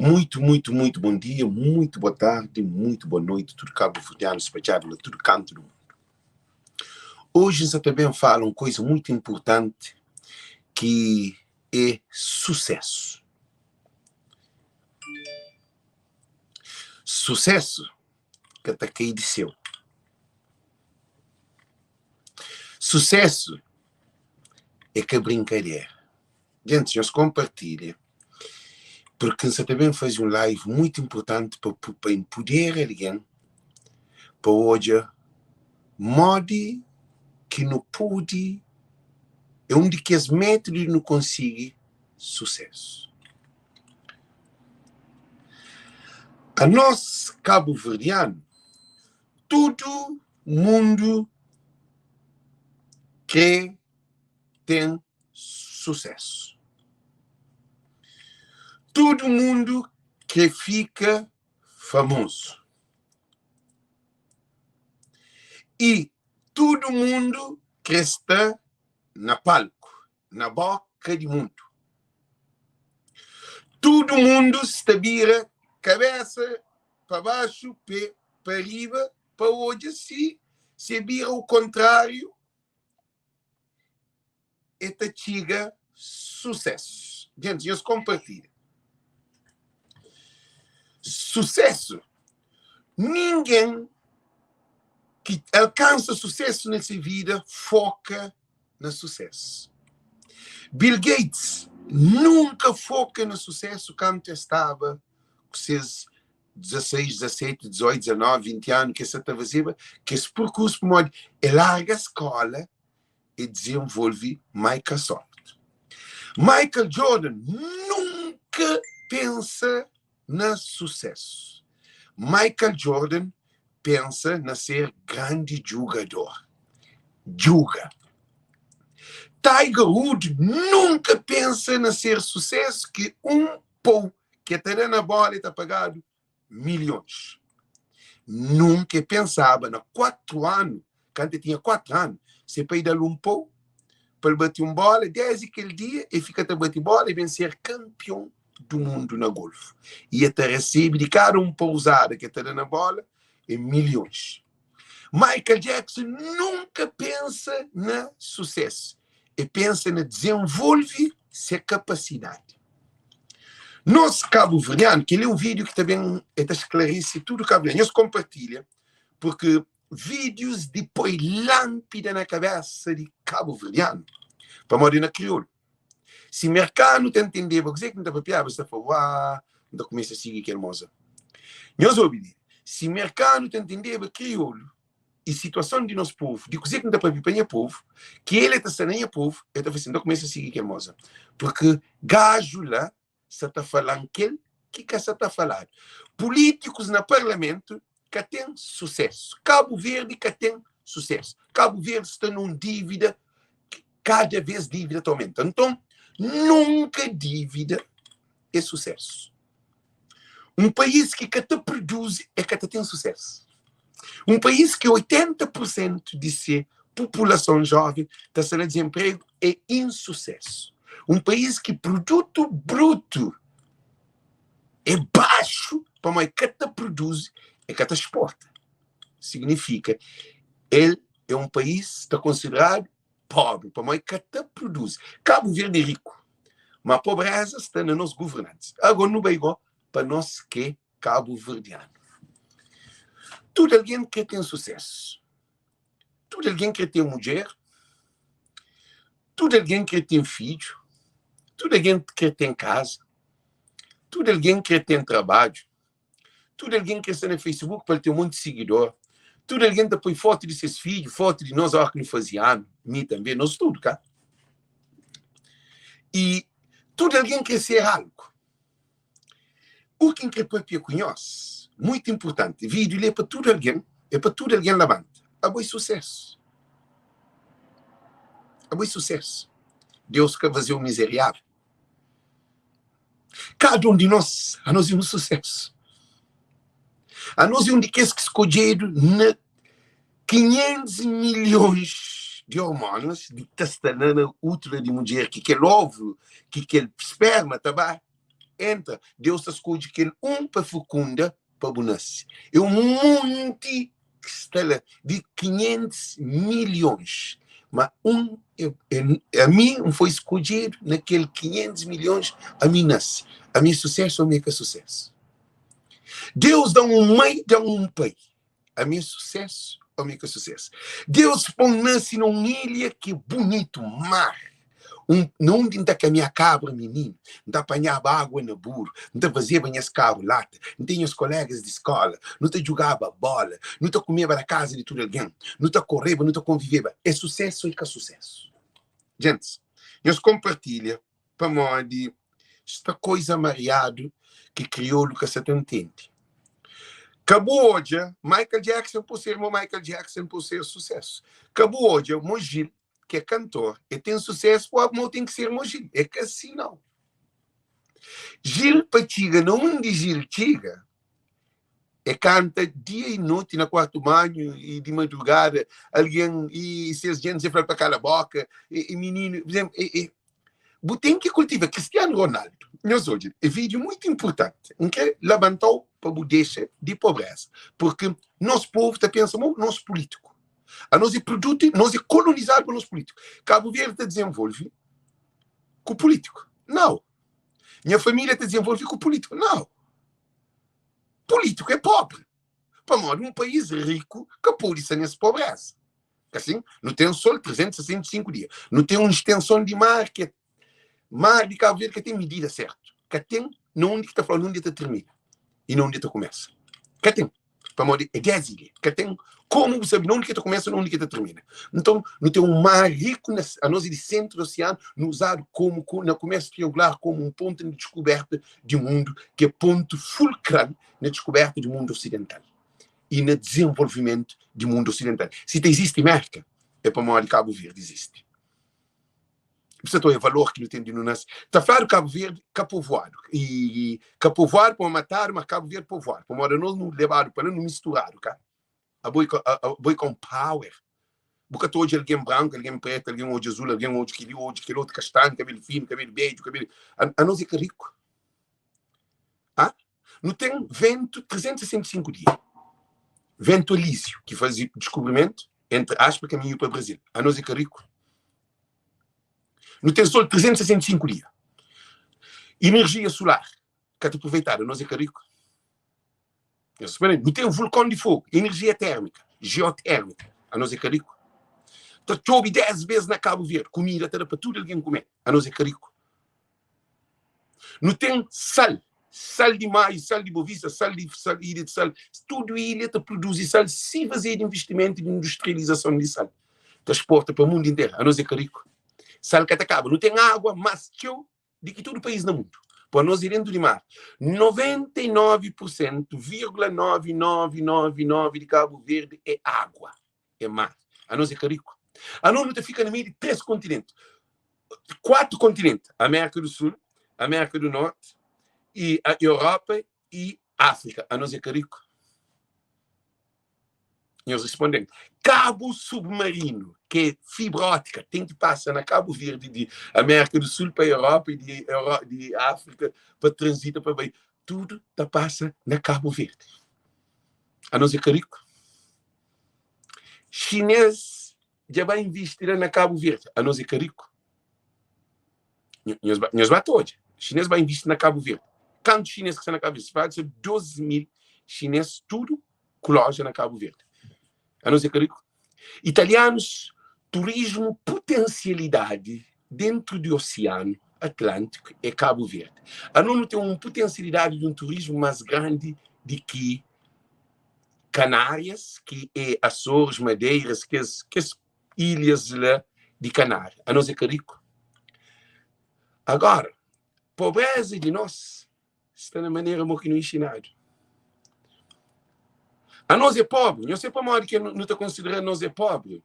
Muito, muito, muito bom dia, muito boa tarde, muito boa noite, tudo cabo-verdiano spadjadu na tudo kantu do mundo. Hoje N sa ta ben fala un koisa muito importante ki é susesu. Susesu ka ta kai di seu. Susesu é ka brinkadera. Gentis, nhos konpartilha, purki N sa ta ben faze un live muitu inpurtanti pa pa inpudera algen pa odja modi ki nu pode, é un di kes métudu di nu konsigi susésu. Anos kabuverdianu, tudu mundu krê ten susésu. Tudu mundu krê fika famozu. I tudu mundu krê sta na palku, na bóka di mundu. Tudu mundu sta bira kabésa pa baxu, pé pa riba, pa odja si se bira o kontráriu e ta txiga susésu. Gentis, nhos konpartilha. Susésu, ningen ki alkansa susésu na se vida foka na susésu. Bill Gates nunka foka na susésu kantu el staba ku ses 16, 17, 18, 19, 20 anu ki el sa ta fazeba kes perkursu pamodi el larga skóla e dizenvolve Microsoft. Michael Jordan nunka pensa na susésu. Michael Jordan pensa na ser grandi djugador. Djuga. Tiger Woods nunka pensa na ser susésu ki un pou ki el ta da na bóla el ta pagadu milhons. Nunka el pensaba na 4 anu, kantu el tinha 4 anu, se pai da-l un pou pa el bati un bóla, desdi kel dia el fika ta bati bóla, el ben ser kanpion du mundu na golfu. I el ta resebe di kada un pouzada ki el ta da na bóla é milhons. Michael Jackson nunka pensa na susésu, el pensa na dizenvolve se kapasidadi. Nos kabuverdianu, kel-li é un vídiu ki ta ben, el ta sklarise tudu kabuverdianu. Nhos konpartilha, purki vídius di poi lánpida na kabésa di kabuverdianu, pamodi na kriolu, si merkanu ta ntendeba kuzê ki N ta papiaba, es ta fla, Uaa, N ta kumesa sigi kel moza. Nhos obi li, si merkanu ta ntendeba kriolu i situason di nos povu, di kuzê ki N ta papia pa nha povu, ki el e ta sta na nha povu, el ta fla sin, N ta kumesa sigi kel moza. Purki gaju la sa ta fala-m kel ki ka sa ta faladu. Pulítikus na parlamentu ka ten susésu. Kabu Verdi ka ten susésu. Kabu Verdi sta na un dívida ki kada vês dívida ta omenta. Nton, nunka dívida é susésu. Un país ki ka ta produzi é ka ta ten susésu. Un país ki 80 pur sentu di se populason jóven ta sta na dizenpregu é insusésu. Un país ki produtu brutu é baxu pamodi ka ta produzi é ka ta sporta. Signifika el é un país ta konsideradu pobri pamodi ka ta produzi. Kabu Verdi é riku, ma pobreza sta na nos governantis. Agora nu bai go pa nos ke kabuverdianu. Tudu algen kre ten susésu. Tudu algen kre ten mudjer. Tudu algen kre ten fidju. Tudu algen kre ten kaza. Tudu algen kre ten trabadju. Tudu algen kre sta na Facebook pa el ten un monti sigidor. Tudu algen ta poi fotu di ses fidju, fotu di nos óras ki nu faze anu, mi tanbê, nos tudu, ka? I tudu algen kre ser algu. U ki N kre papia ku nhos, muitu inpurtanti, vídiu li é pa tudu algen, é pa tudu algen labanta. Abo é susésu. Abo é susésu. Deus ka faze-u mizeriável. Kada un di nos, anos é un susésu. Anos é un di kes ki skodjedu na 500 milhons di ormonas di ta sta na útero di mudjer, ki kel óvulo, ki kel sperma ta ba. entra, Deus ta skodje kel un pa fekunda pa bu nase. É un monti ki sta la di 500 milhons, ma un é, é, ami N foi skodjedu na kel 500 milhons, ami nase. Ami é susésu, ami é ka susésu. Deus da-m un mai, da-m un pai. Ami é susésu, ami é ka susésu. Deus pô-m nase na un ilha ki é bunitu, mar. Un, na undi N ta kaminha kabra mininu, N ta panhaba água na buru, N ta fazeba nhas karu lata, N ten nhas kolégas di skóla, nu ta djugaba bóla, nu ta kumeba na kaza di tudu algen, nu ta koreba, nu ta konviveba. É susésu ô é ka susésu? Gentis, nhos konpartilha pamodi sta koiza mariadu ki kriolu ka sa ta ntende. Ka bu odja Michael Jackson por ser mo Michael Jackson por ser susésu. Ka bu odja mo Gil ki é kantor, e ten susésu pô mo ten ki ser mo Gil. É ka si nau. Gil pa txiga na undi Gil txiga, e kanta dia i noti na kuartu banhu i di madrugada, algen i ses djentis e fla-l pa kala boka, e mininu, por exemplo, e, e, bu ten ki kultiva. Cristiano Ronaldo, nhos odja, e vídeo muito importante. N kre labantau pa bu dexa di pobreza, porque nos povo ta pensa mo nos político. Anos é produto, nos é colonizado pa nos político. Cabo Verde ta desenvolve ku político? Não. Nha família ta desenvolve ku político? Não. Político é pobre. Pamodi um país rico ka pode sta nes pobreza. Assim, nu tem sol 365 dia. Nu tem uma extensão de mar que é mar de Cabo Verde que tem medida certo. Ka tem na onde que ta fala onde ta termina e na onde ta começa. Ka tem. Pamodi é 10 ilha. Ka ten komu bu sabe na undi ki ta kumesa na undi ki ta termina. Nton, nu ten un mar riku na anos é di sentru di osianu, nu uzadu komu na kumesu triangular komu un pontu na diskuberta di mundu ki é pontu fulkral na diskuberta di mundu osidental i na dizenvolvimentu di mundu osidental. Si ta izisti Merka, é pamodi Kabu Verdi izisti. Bu sa ta oia valor ki nu ten di nu nase. Ta fladu Kabu Verdi ka povoadu. I ka povoadu pamodi matadu, ma Kabu Verdi povoadu. Pamodi anos nu lebadu pa la, nu misturadu, ka? Abo i abo i ka un power. Bu ka ta odja algen branku, algen pretu, algen odju azul, algen odju keli, odju kel otu, kastanhu, kabelu finu, kabelu bedju, kabelu. Anos é ka riku. Ah? Nu ten ventu 365 dia. Ventu Alísio, ki faze diskubrimentu, entre aspa, kaminhu pa Brazil. Anos é ka riku. Nu ten sol 365 dia. Energia solar ka ta aproveitadu, nos é ka riku. Nu ten vulkon di fogu, energia térmika, geotérmika, anos é ka riku. Ta txobi 10 bês na Kabu Verdi, kumida ta da pa tudu algen kume, anos é ka riku. Nu ten sal, sal di Maio, sal di Bovista, sal di sal, ilha di sal. Tudu ilha ta produzi sal si fazedu investimentu di industrializason di sal. Ta exporta pa mundu interu. Anos é ka riku. Sal ka ta kaba. Nu ten água más txeu di ki tudu país na mundu. Po anos é dentu di mar. 99 pur sentu, vírgula 9999 di Kabu Verdi é água, é mar. Anos é ka riku. Anos nu ta fika na meiu di três kontinenti. 4 kontinenti, Amérika du Sul, Amérika du Norti, i Europa i Áfrika. Anos é ka riku? Nhos responde-m. Kabu submarinu, ki é fibra ótika, ten ki pasa na Kabu Verdi di Amérika du Sul pa Europa i di, di Áfrika pa transita pa bai. Tudu ta pasa na Kabu Verdi. Anos é ka riku? Xinês dja ba invisti la na Kabu Verdi. Anos é ka riku. Nhos ba, nhos ba ta odja. Xinês ba invisti na Kabu Verdi. Kantu xinês ki sta na Kabu Verdi? Fala se 12 mil xinês tudu ku loja na Kabu Verdi. Anos é ka riku. Italianus, turismu potensialidadi dentru di osianu Atlântiku é Kabu Verdi. Anos nu ten un potensialidadi di un turismu más grandi di ki Canárias, ki é Açores, Madeiras, kes, kes ilhas la di Canária. Anos é ka riku. Agora, pobreza di nos sta na manera mo ki nu inxinadu. Anos é pobri. Nhos sabe pamodi ki nu ta konsidera nos é pobri?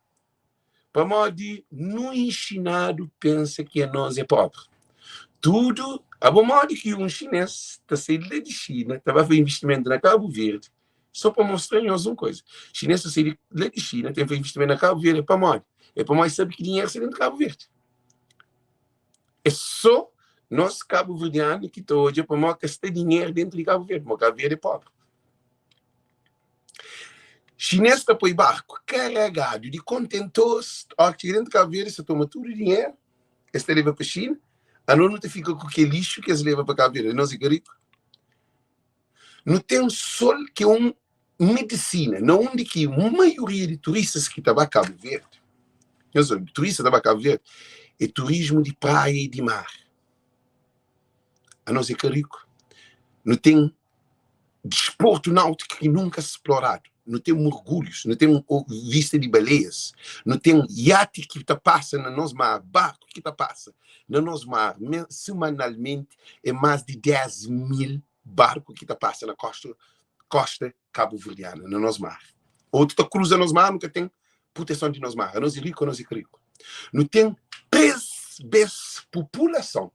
Pamodi nu inxinadu pensa ki anos é pobri. Tudu, abo modi ki un xinês ta sai la di Xina, ta ba faze investimentu na Kabu Verdi, só pa mostra nhos un koza. Xinês ta sai la di Xina, ten faze investimentu na Kabu Verdi, é pamodi? É pamodi sabe ki dinheru sta dentu Kabu Verdi. É só. Nos kabuverdianu ki ta odja pamodi ka sta dinheru dentu di Kabu Verdi, pamodi Kabu Verdi é pobri. Xinês ta poi barku karegadu di kontentores, óra ki txiga dentu di Kabu Verdi es ta toma tudu dinheru, es ta leba pa Xina, anos nu ta fika ku kel lixu ki es leba pa Kabu Verdi, anos é ka riku? Nu ten sol ki é un medisina, na undi ki maioria di turistas ki ta ba Kabu Verdi, nhos obi, turista ta ba Kabu Verdi, é turismu di praia i di mar. Anos é ka riku. Nu ten disportu náutiku ki nunka sploradu, nu ten murgulhus, nu ten vista di baleias, nu ten iati ki ta pasa na nos mar, barku ki ta pasa na nos mar semanalmenti é más di 10 mil barku ki ta pasa na kosta kosta kabuverdiana, na nos mar. Otu ta kruza nos mar, nu ka ten proteson di nos mar. Anos é riku, anos é ka riku. Nu ten 3 bes populason.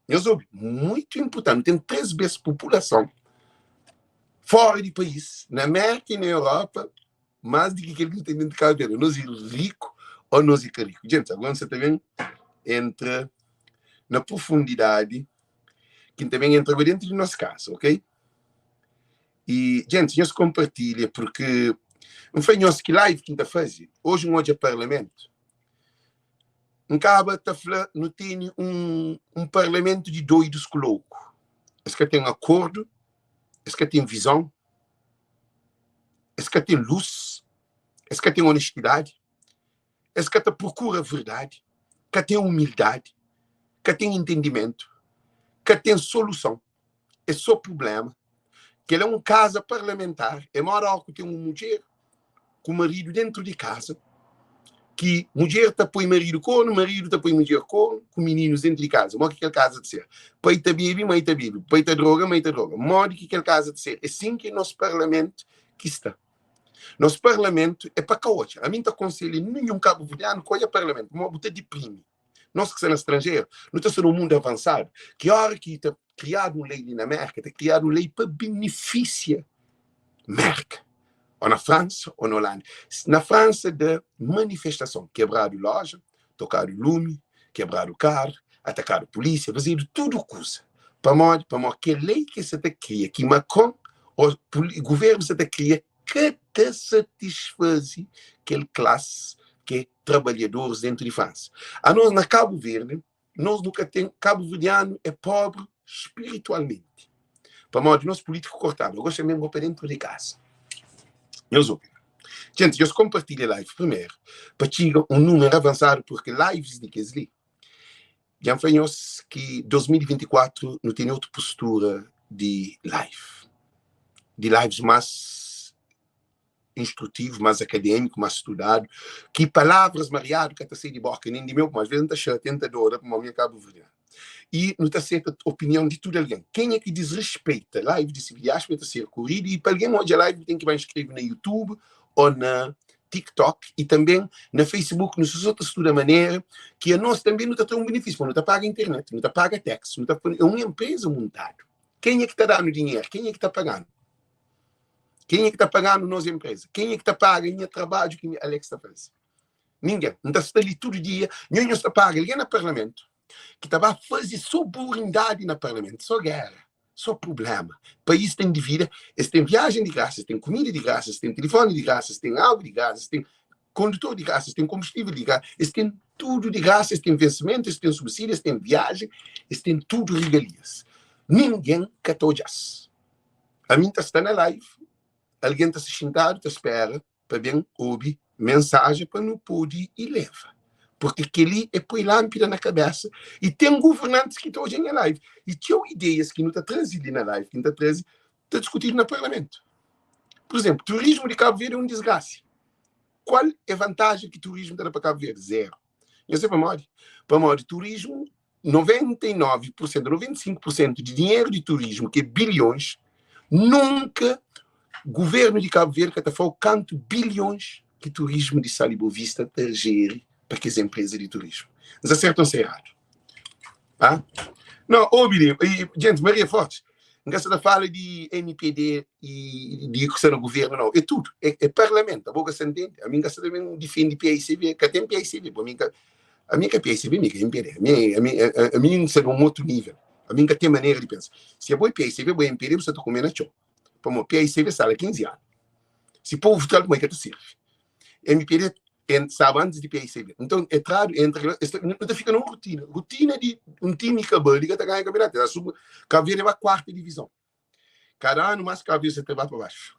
Nhos obi, muitu inpurtanti, nu ten 3 bes populason fora di país, na Mérka i na Europa, más di ki kel ki nu ten dentu di Kabu Verdi. Nos é riku ô nos é ka riku? Djentis, agora nu sa ta ben entra na profundidadi ki N ta ben entra pa dentu di nos kasa, ok? I, djentis, nhos konpartilha, purki N fla nhos ki live ki N ta faze, oji N odja parlamentu, N kaba ta fla nu tene un, un parlamentu di doidus ku louku. Es ka ten akordu, es ka ten vizon, es ka ten lus, es ka ten onestidadi, es ka ta prokura verdadi, ka ten umildadi, ka ten entendimentu, ka ten soluson, é sô prubléma. Kel-la é un kaza parlamentar, é móda óki ten un mudjer ku maridu déntu di kaza, ki mudjer ta poi maridu kornu, maridu ta poi mudjer kornu, ku mininus déntu di kaza. Modi ki kel kaza ta ser? Pai ta bebe, mai ta bebe, pai ta droga, mai ta droga. Modi ki kel kaza ta ser? É sin ki nos parlamentu ki sta. Nos parlamentu é pa ka odja. Ami N ta konselha ninhun kabuverdianu ka odja parlamentu, pamodi bu ta diprimi. Nos ki sta na stranjeru, nu ta sta na un mundu avansadu, ki óra ki ta kriadu un lei li na Mérka, ta kriadu un lei pa benefisia Mérka, ô na Fransa, ô na Olanda. Na Fransa da manifestason, kebradu loja, tokadu lumi, kebradu karu, atakadu pulísia, fazedu tudu kuza. Pamodi? Pamodi kel lei ki es sa ta kria, ki Macron ô guvernu sa ta kria, ka ta satisfaze kel klasi ki é trabalhadoris dentu di Fransa. Anos na Kabu Verdi, nos nu ka ten, kabuverdianu é pobri spiritualmenti. Pamodi nos pulítiku kortadu. Agosta mesmu bo pa dentu di kasa. Nhos obi. Gente, nhos konpartilha live primeru pa txiga un númeru avansadu porque lives di kes li dja N fla nhos ki 2024 nu tene otu postura di live. Di lives más instrutivu, más akadémiku, más studadu, ki palavras mariadu ka ta sai di bóka nen di meu, pamodi às ves N ta xatia, N ta dora, pamodi mi é kabuverdianu. I nu ta seta opinion di tudu algen. Kenha ki disrespeita live di CBDH pa ta ser kuridu i pa algen odja live bu ten ki ba inskreve na YouTube ô na TikTok i tanben na Facebook. Nu sta ta studa manera ki anos tanben nu ta tra un benefísiu, pamodi nu ta paga internet, nu ta paga tax, nu ta é un enpresa muntadu. Kenha ki ta da-nu dinheru? Kenha ki ta paga-nu? Kenha ki ta paga-nu nos enpresa? Kenha ki ta paga nha trabadju ki Alex ta faze? Ningen. N ta sta li tudu dia, nho nhos ta paga algen na parlamentu ki ta ba faze so burindadi na parlamentu, so gera, so prublema. País ten divida, es ten viajen di grasa, es ten kumida di grasa, es ten tilifoni di grasa, es ten agu di grasa, es ten kondutor di grasa, es ten konbustivel di grasa, es ten tudu di grasa, es ten vensimentu, es ten subsídiu, es ten viajen, es ten tudu rigalias. Ningen ka ta odja-s. Ami N ta sta na live, algen ta sta xintadu ta spera pa ben obi mensajen pa nu pode ileva. Porque kel-li é poi lánpida na kabésa i ten governantis ki ta odja nha live i txeu ideias ki nu ta traze li na live ki N ta traze ta diskutidu na parlamentu. Por exemplo, turismu di Kabu Verdi é un disgrasi. Kual é vantajen ki turismu ta da pa Kabu Verdi? Zero. Nhos sabe pamodi? Pamodi turismu 99 por sentu, 95 por sentu di dinheru di turismu, ki é bilhons, nunka guvernu di Kabu Verdi ka ta fla-u kantu bilhons ki turismu di Sal i Bovista ta jeri pa kes enpreza di turismu. N sta sertu o N sta eradu? Ha? No, obi li, i, gente, Maria Fortes, N ka sta ta fala di MPD i di ku sta na guvernu, nau, é tudu, é, é parlamentu, abo ka sta ntende? Ami N ka sta ta ben difende PICB, ka ten PICB, pa mi ka. Ami é ka PSB, mi é ka MPD. Ami, ami, ami N sta na un otu nível. Ami N ka ten manera di pensa. Si abo é PSB, bo é MPD, bu sta ta kume na txon. Pamodi PSB sta la 15 anu. Si povu tra-l kuma é ka ta sirbi. MPD en, staba antis di PSB. Nton, é tradu, entra kila, es ta, nu ta fika na un rutina. Rutina di un timi ka bali ka ta ganha kampionatu. El sub, Kabu Verdi ba kuarta divizon. Kada anu mas Kabu Verdi sa ta ba pa baxu.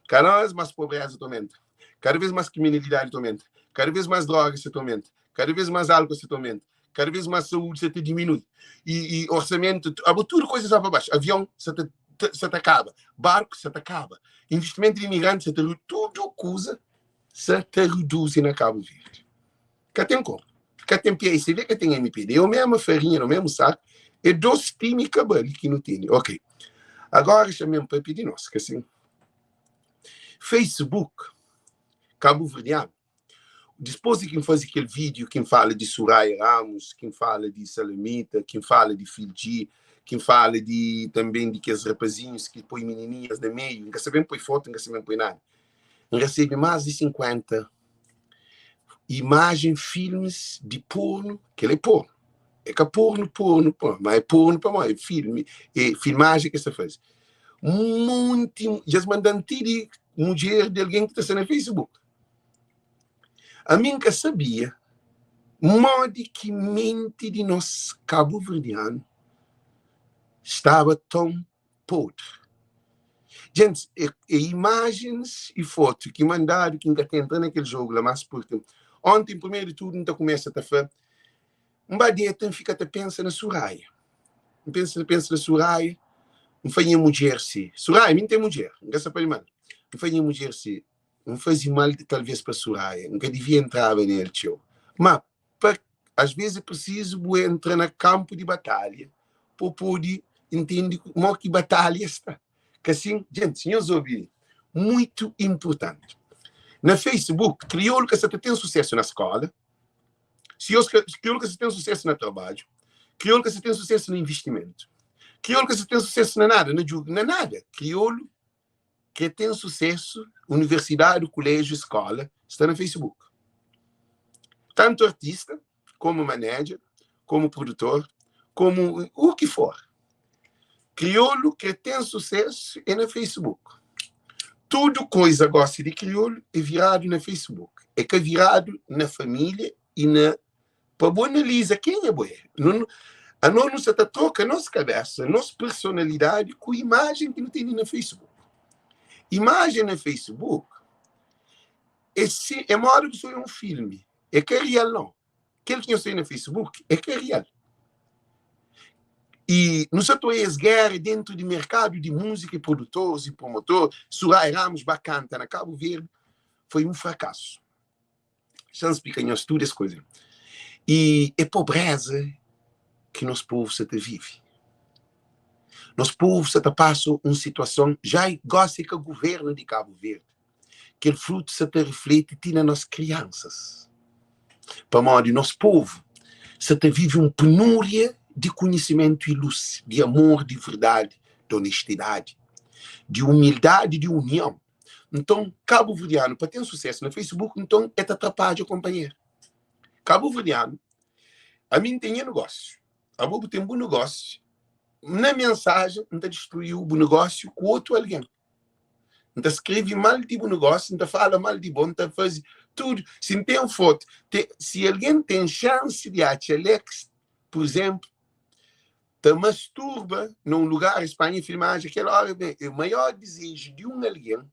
Kada vez mas pobreza ta aumenta. Kada vez mas kriminalidadi ta aumenta. Kada vez mas droga sa ta aumenta. Kada vez mas álkol sa ta aumenta. Kada vez mas saúdi sa ta diminui. I, i orsamentu, abo tudu koisa sa pa baxu. Avion sa ta, sa ta kaba. Barku sa ta kaba. Investimentu di imigranti sa ta, tudu kuza sa ta reduzi na Kabu Verdi. Ka ten komu. Ka ten PICD, ka ten MPD. É o mesma farinha, no mesmo saco. É dos time ka bali ki nu tene. Ok. Agora xa mesmo papia di nos, ka sin. Facebook, Cabo Verdeano, dispôs di ki N faze kel vídeo ki N fala di Soraya Ramos, ki N fala di Salamita, ki N fala di Fildji, ki N fala di tanben di kes rapazinhos ki poi menininhas na meio, N ka sa ben poi foto, N ka sa ben poi nada. N resebe más di 50 imajen, filmis di pornu, kel-la é pornu, é ka pornu pornu pô, ma é pornu pamodi é filmi, é filmajen ki es ta faze. Monti, dja es manda-m ti di mudjer di algen ki ta sta na Facebook. Ami N ka sabia modi ki menti di nos kabuverdianu staba ton podri. Djentis, é, é imajens i fotu ki mandadu ki N ka ta entra na kel jogu la mas purki onti, primeru di tudu, N ta kumesa ta fla, N ba deta, N fika ta pensa na Suraia. N pensa, pensa na Suraia, N fla nha mudjer si, Suraia, mi N ten mudjer, N ka sta pa di mal. N fla nha mudjer si, N faze mal talvês pa Suraia, N ka divia entraba nel txeu. Ma pa as vezes é preciso bu entra na campo de batalha pa pode entende mo ki batalha sta. Ka sin, gente, se nhos obi muito importante. Na Facebook, kriolu ka sa ta ten sucesso na skola, se os kriolu ka sa ten sucesso na trabadju, kriolu ka sa ten sucesso na investimento, kriolu ka sa ten sucesso na nada, na djuga, na nada. Kriolu Kre ten susesu, universidadi, kulejiu, skola, sta na Facebook. Tantu artista, komu manager, komu produtor, komu u ki for. Kriolu kre ten susesu é na Facebook. Tudu koiza gosi di kriolu é viradu na Facebook. É ka viradu na familia i na pa bu analiza kenha bu é. Anos nu sa ta troka nos kabesa, nos personalidadi ku imajen ki nu tene na Facebook. Imajen na Facebook é si, é moda bu sta odja un filmi, é ka real nau. Kel ki nhos tene na Facebook é ka real. I nu sa ta oja es géra dentu di merkadu di múzika i produtoris i promotor. Soraya Ramos ba kanta na Kabu Verdi foi un frakasu. Xa N splika nhos tudu es kuza li. I é pobreza ki nos povu sa ta vive. Nos povu sa ta pasa un situason, já gosi é ka guvernu di Kabu Verdi, kel frutu sa ta rifleti ti na nos kriansas. Pamodi nos povu sa ta vive un penúria di konhisimentu i lus, di amor, di verdadi, di onestidadi, di umildadi, di union. Nton, kabuverdianu pa ten susesu na Facebook, nton e ta trapadja konpanheru. Kabuverdianu, ami N ten nha negósiu, abo bu ten bu negósiu, na mensajen N ta distruiu bu negósiu ku otu algen. N ta skrebe mal di bu negósiu, N ta fala mal di bo, N ta faze tudu. Si N ten fotu, te, si algen ten xansi di atxa Alex, pur izenplu, ta masturba na un lugar, es panha filmajen kel ora, ben, e maior dizeju di un algen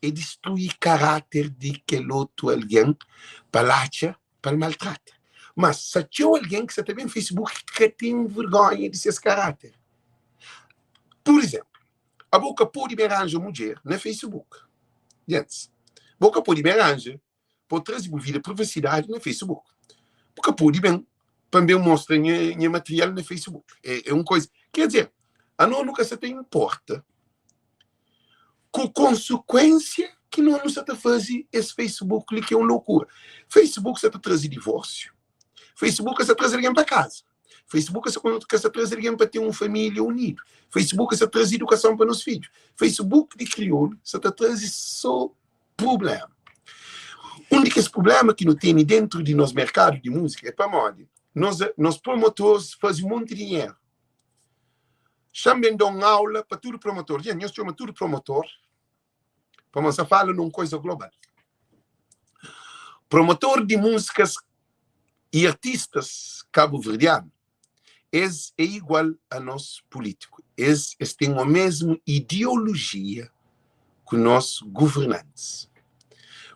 é distrui karáter di kel otu algen pa el atxa pa el maltrata. Mas sa txeu algen ki sa ta ben Facebook ki ka ten vergonha di ses karáter. Pur izénplu, abo ka pode ben ranja mudjer na Facebook. Gentis, bo ka pode ben ranja pa bu traze bu vida privasidadi na Facebook. Bu ka pode ben pa N ben mostra nha, nha material na Facebook. É, é un koisa. Quer dizer, ano nu ka sa ta importa ku konsekuensia ki no nu sa ta faze es Facebook li ki é un loucura. Facebook sa ta traze divórsiu. Facebook ka sa traze algen pa kaza. Facebook ka sa, ka sa traze algen pa ten un família unidu. Facebook ka sa traze edukason pa nos fidju. Facebook di kriolu sa ta traze so Prublema. Un di kes prubléma ki nu tene déntu di nos merkadu di múzika é pamodi nos, nos promotores faze un monti dinheru. Xa-m ben da un aula pa tudu promotor. Dja, nhos txoma tudu promotor, pamodi N sta fala na un koza global. Promotor di múzikas i artistas kabuverdianu, es é igual a nos pulítiku. Es, es ten omesmu ideolojia ku nos governantis.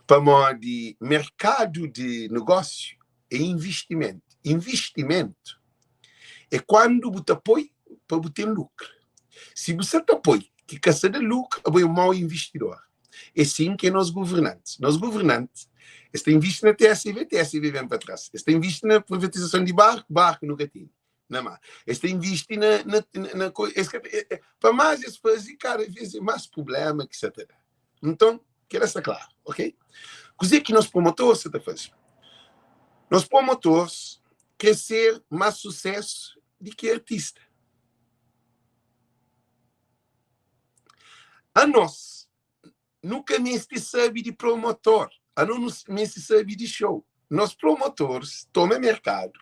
Pamodi merkadu di negósiu é investimentu. Investimentu é kuandu bu ta poi pa bu ten lukru. Si bu sa ta poi ki ka sa da lukru, abo é un mau investidor. É sin ki é nos governantis. Nos governantis, es ta invisti na TSV, TSV ben pa tras. Es ta invisti na privatizason di barku, barku nu ka tene na mar. Es ta invisti na, na, na, na es ka, pa más es faze, kada vez é más prublema ki sa ta da. Nton, kel-la sta klaru, ok? Kuzê ki nos promotores sa ta faze? Nos promotores krê ser más susésu di ki artista. Anos, nu ka meste sabe di promotor, anos nu meste sabe di show. Nos promotores toma merkadu,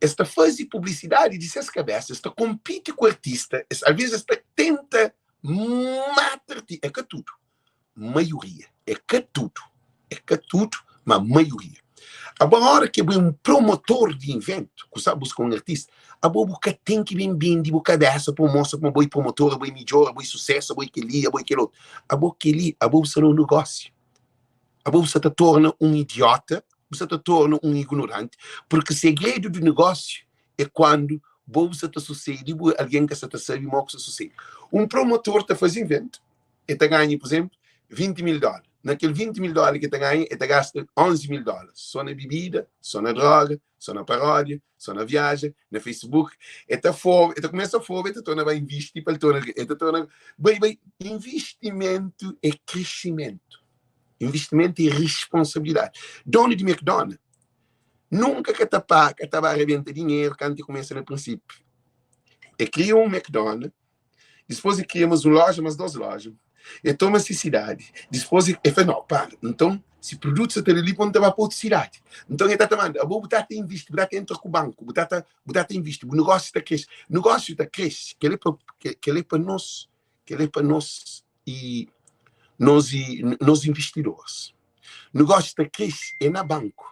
es ta faze publisidadi di ses kabésa, es ta konpiti ku artista, es alvês es ta tenta mata artista. É ka tudu, maioria, é ka tudu, é ka tudu, ma maioria. Abo ora ki bo é un promotor di inventu, ku sa buska un artista, abo bu ka ten ki ben bindi bu kabesa pa bu mostra kuma bo é promotor, abo é midjor, abo é susesu, abo é keli, abo é kel otu. Abo keli, abo bu sta na un negósiu. Abo bu sta ta torna un idiota, bu sta ta torna un ignoranti, purki segredu di negósiu é kuandu bo bu sta ta susedi, bu algen ka sta ta sabe mo ku sta susedi. Un promotor ta faze inventu, el ta ganha, pur izénplu, 20 mil dóla. Na kel 20 mil dóla ki el ta ganha, el ta gasta 11 mil dóla sô na bibida, sô na dróga, sô na paródia, sô na viaja, na Facebook. El ta foba, el ta kumesa foba, el ta torna bai invisti pa el torna, el ta torna bai, bai. Invistimentu é krisimentu. Invistimentu é responsabilidadi. Donu di McDonald's nunka ka ta pa, ka ta ba rebenta dinheru kantu el kumesa na prinsípiu. El kria un McDonald's Dipôs e kria mas un loja, mas dos loja. E toma se sidadi. Dipôs e fla, no, para. Nton, si produtu sa ta da li, pon ta ba pa otu sidadi. Nton, e ta ta manda, abo bu ta ta invisti, bu ta ta entra ku banku, bu ta ta, bu ta ta invisti, bu negósiu ta krese. Negósiu ta krese, kel-li pa, kel-li pa nos, kel-li pa nos i nos i nos investidoris. Negósiu ta krese é na banku.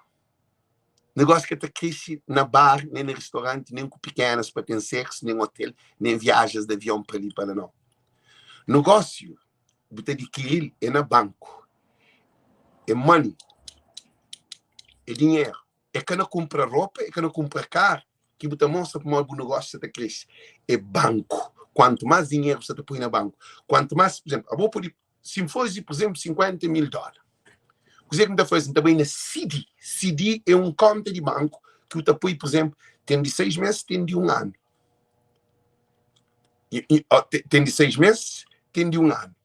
Negósiu ka ta krese na bar, nen na ristoranti, nen ku pikenas pa ten seksu, nen otel, nen viajas di avion pa li pa la, nau. Negósiu bu ta dikiri-l é na banku, é money, é dinheru. É ka na kunpra ropa, é ka na kunpra karu ki bu ta mostra pamodi bu negósiu sa ta krese. É banku. Kuantu más dinheru bu sa ta poi na banku, kuantu más, pur izénplu, abo pode Si N faze, pur izénplu, 50 mil dóla, kuzê ki N ta faze? N ta bai na CD. CD é un kónta di banku ki bu ta poi, pur izénplu, ten di seis mês, ten di un anu. Ten di seis mês, ten di un anu.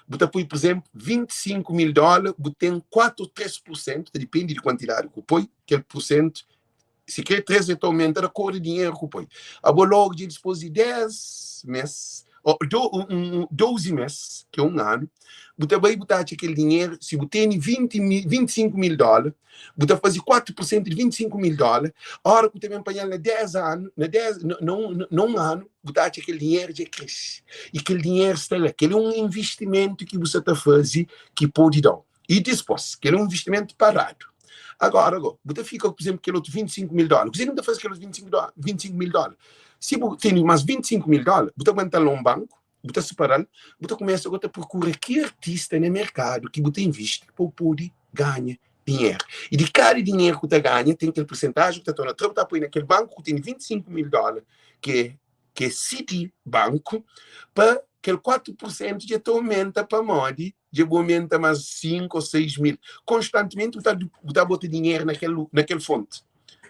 Bu ta poi, pur izénplu, 25 mil dóla, bu ten 4 ô 3 pur sentu, ta dipende di kuantidadi ki bu poi, kel pur sentu, si kre 3 el ta aumenta di akordu di dinheru ku poi. Abo logu dja dispos di 10 mes, o 12 mes, ki é un anu, bu ta bai bu ta atxa kel dinheru, si bu tene 20 mil, 25 mil dóla, bu ta faze 4 pur sentu di 25 mil dóla, óra ku ta ben panha-l na 10 anu, na 10, na un, na un anu, bu ta atxa kel dinheru dja krese. I kel dinheru sta la. Kel é un investimentu ki bu sa ta faze ki pode da-u. I dispos, kel é un investimentu paradu. Agora, go, bu ta fika, por exemplo, kel otu 25 mil dólar. Kuzê ki bu ta faze kel otu 25 dólar, 25 mil dólar? Si bu tene más 25 mil dólar, bu ta aguenta-l na un banku, bu ta separa-l, bu ta kumesa go ta prokura ki artista na merkadu ki bu ta invisti pa bu pode ganha dinheru. I di kada dinheru ku ta ganha, ten kel persentajen ku ta torna tra, bu ta poi na kel banku ku tene 25 mil dólar, ki é ki é Citi Banku, pa kel 4 pur sentu dja ta omenta pamodi dja bu omenta más 5 ô 6 mil. Konstantimenti bu ta bu ta bota dinheru na kel na kel fonti.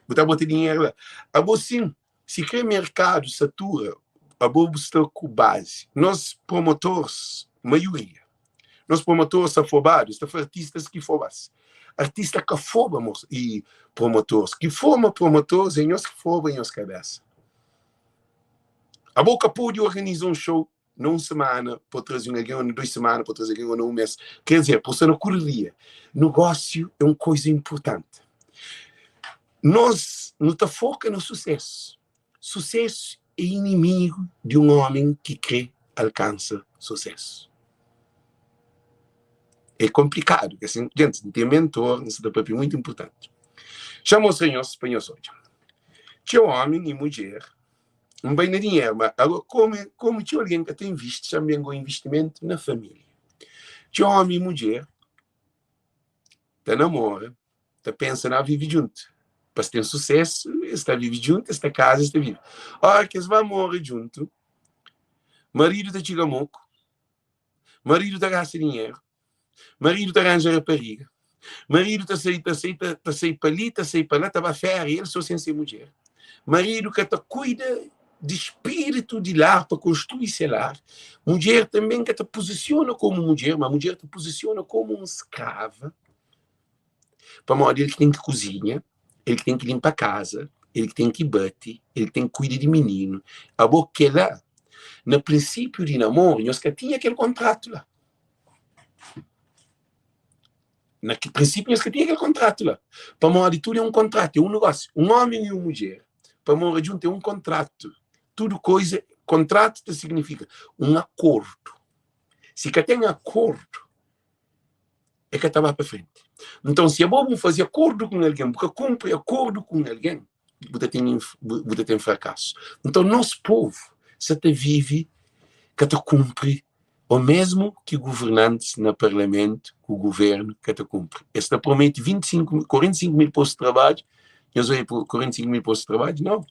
Bu ta bota dinheru la. Abo sin, si kre merkadu satura, abo bu sta ku bazi. Nos promotors, maioria, nos promotors sta fobadu, sta fla artistas ki foba-s. Artista ka foba mos i promotors. Ki forma promotors é nhos ki foba nhos kabesa. Abo ka pode organiza un show. Na un semana pa traze un algen, ou na 2 semana pa traze algen, ou na un mês. Quer dizer, pa sta na correria. Negócio é un coisa importante. Nos nu ta foca na sucesso. Sucesso é inimigo di un homem ki kre alcansa sucesso. É complicado, assim, gente, N ten mentor, N sta ta papia muito importante. Xa mostra nhos pa nhos odja. Txeu homem e mudjer N bai na dinheru, ma ago komu komu txeu algen ka ta invisti, xa N ben go investimentu na família. Txeu omi i mudjer ta namora, ta pensa na vive djuntu. Pa es ten susesu, es ta vive djuntu, es ta kaza, es ta vive. Ora ki es ba mora djuntu, maridu ta txiga moku, maridu ta gasta dinheru, Maridu ta ranja rapariga. Maridu ta sai, ta sai, ta, ta sai pa li, ta sai pa la, ta ba féria, el so sen se mudjer. Maridu ka ta kuida di spiritu di lar pa konstrui se lar. Mudjer tanben ka ta puzisiona komu mudjer, ma mudjer ta puzisiona komu un skrava, pamodi el ki ten ki kuzinha, el ki ten ki linpa kaza, el ki ten ki bati, el ki ten ki kuida di mininu. Abo kela, na prinsipiu di namoru, nhos ka tinha kel kontratu la. Na ki prinsípiu nhos ka tinha kel kontratu la. Pamodi tudu é un kontratu, é un negósiu. Un ómi i un mudjer pa mora djuntu é un kontratu. Tudu koiza, kontratu ta signifika un akordu. Si ka ten akordu, é ka ta ba pa frenti. Nton, si abo bu faze akordu ku un algen, bu ka kunpri akordu ku un algen, bu ta ten bu ta ten frakasu. Nton, nos povu sa ta vive ka ta kunpri o mesmu ki guvernantis na parlamentu ku guvernu ka ta kunpri. Es ta promete 25, 45 mil postu di trabadju, nhos odja 45 mil postu di trabadju? Nau.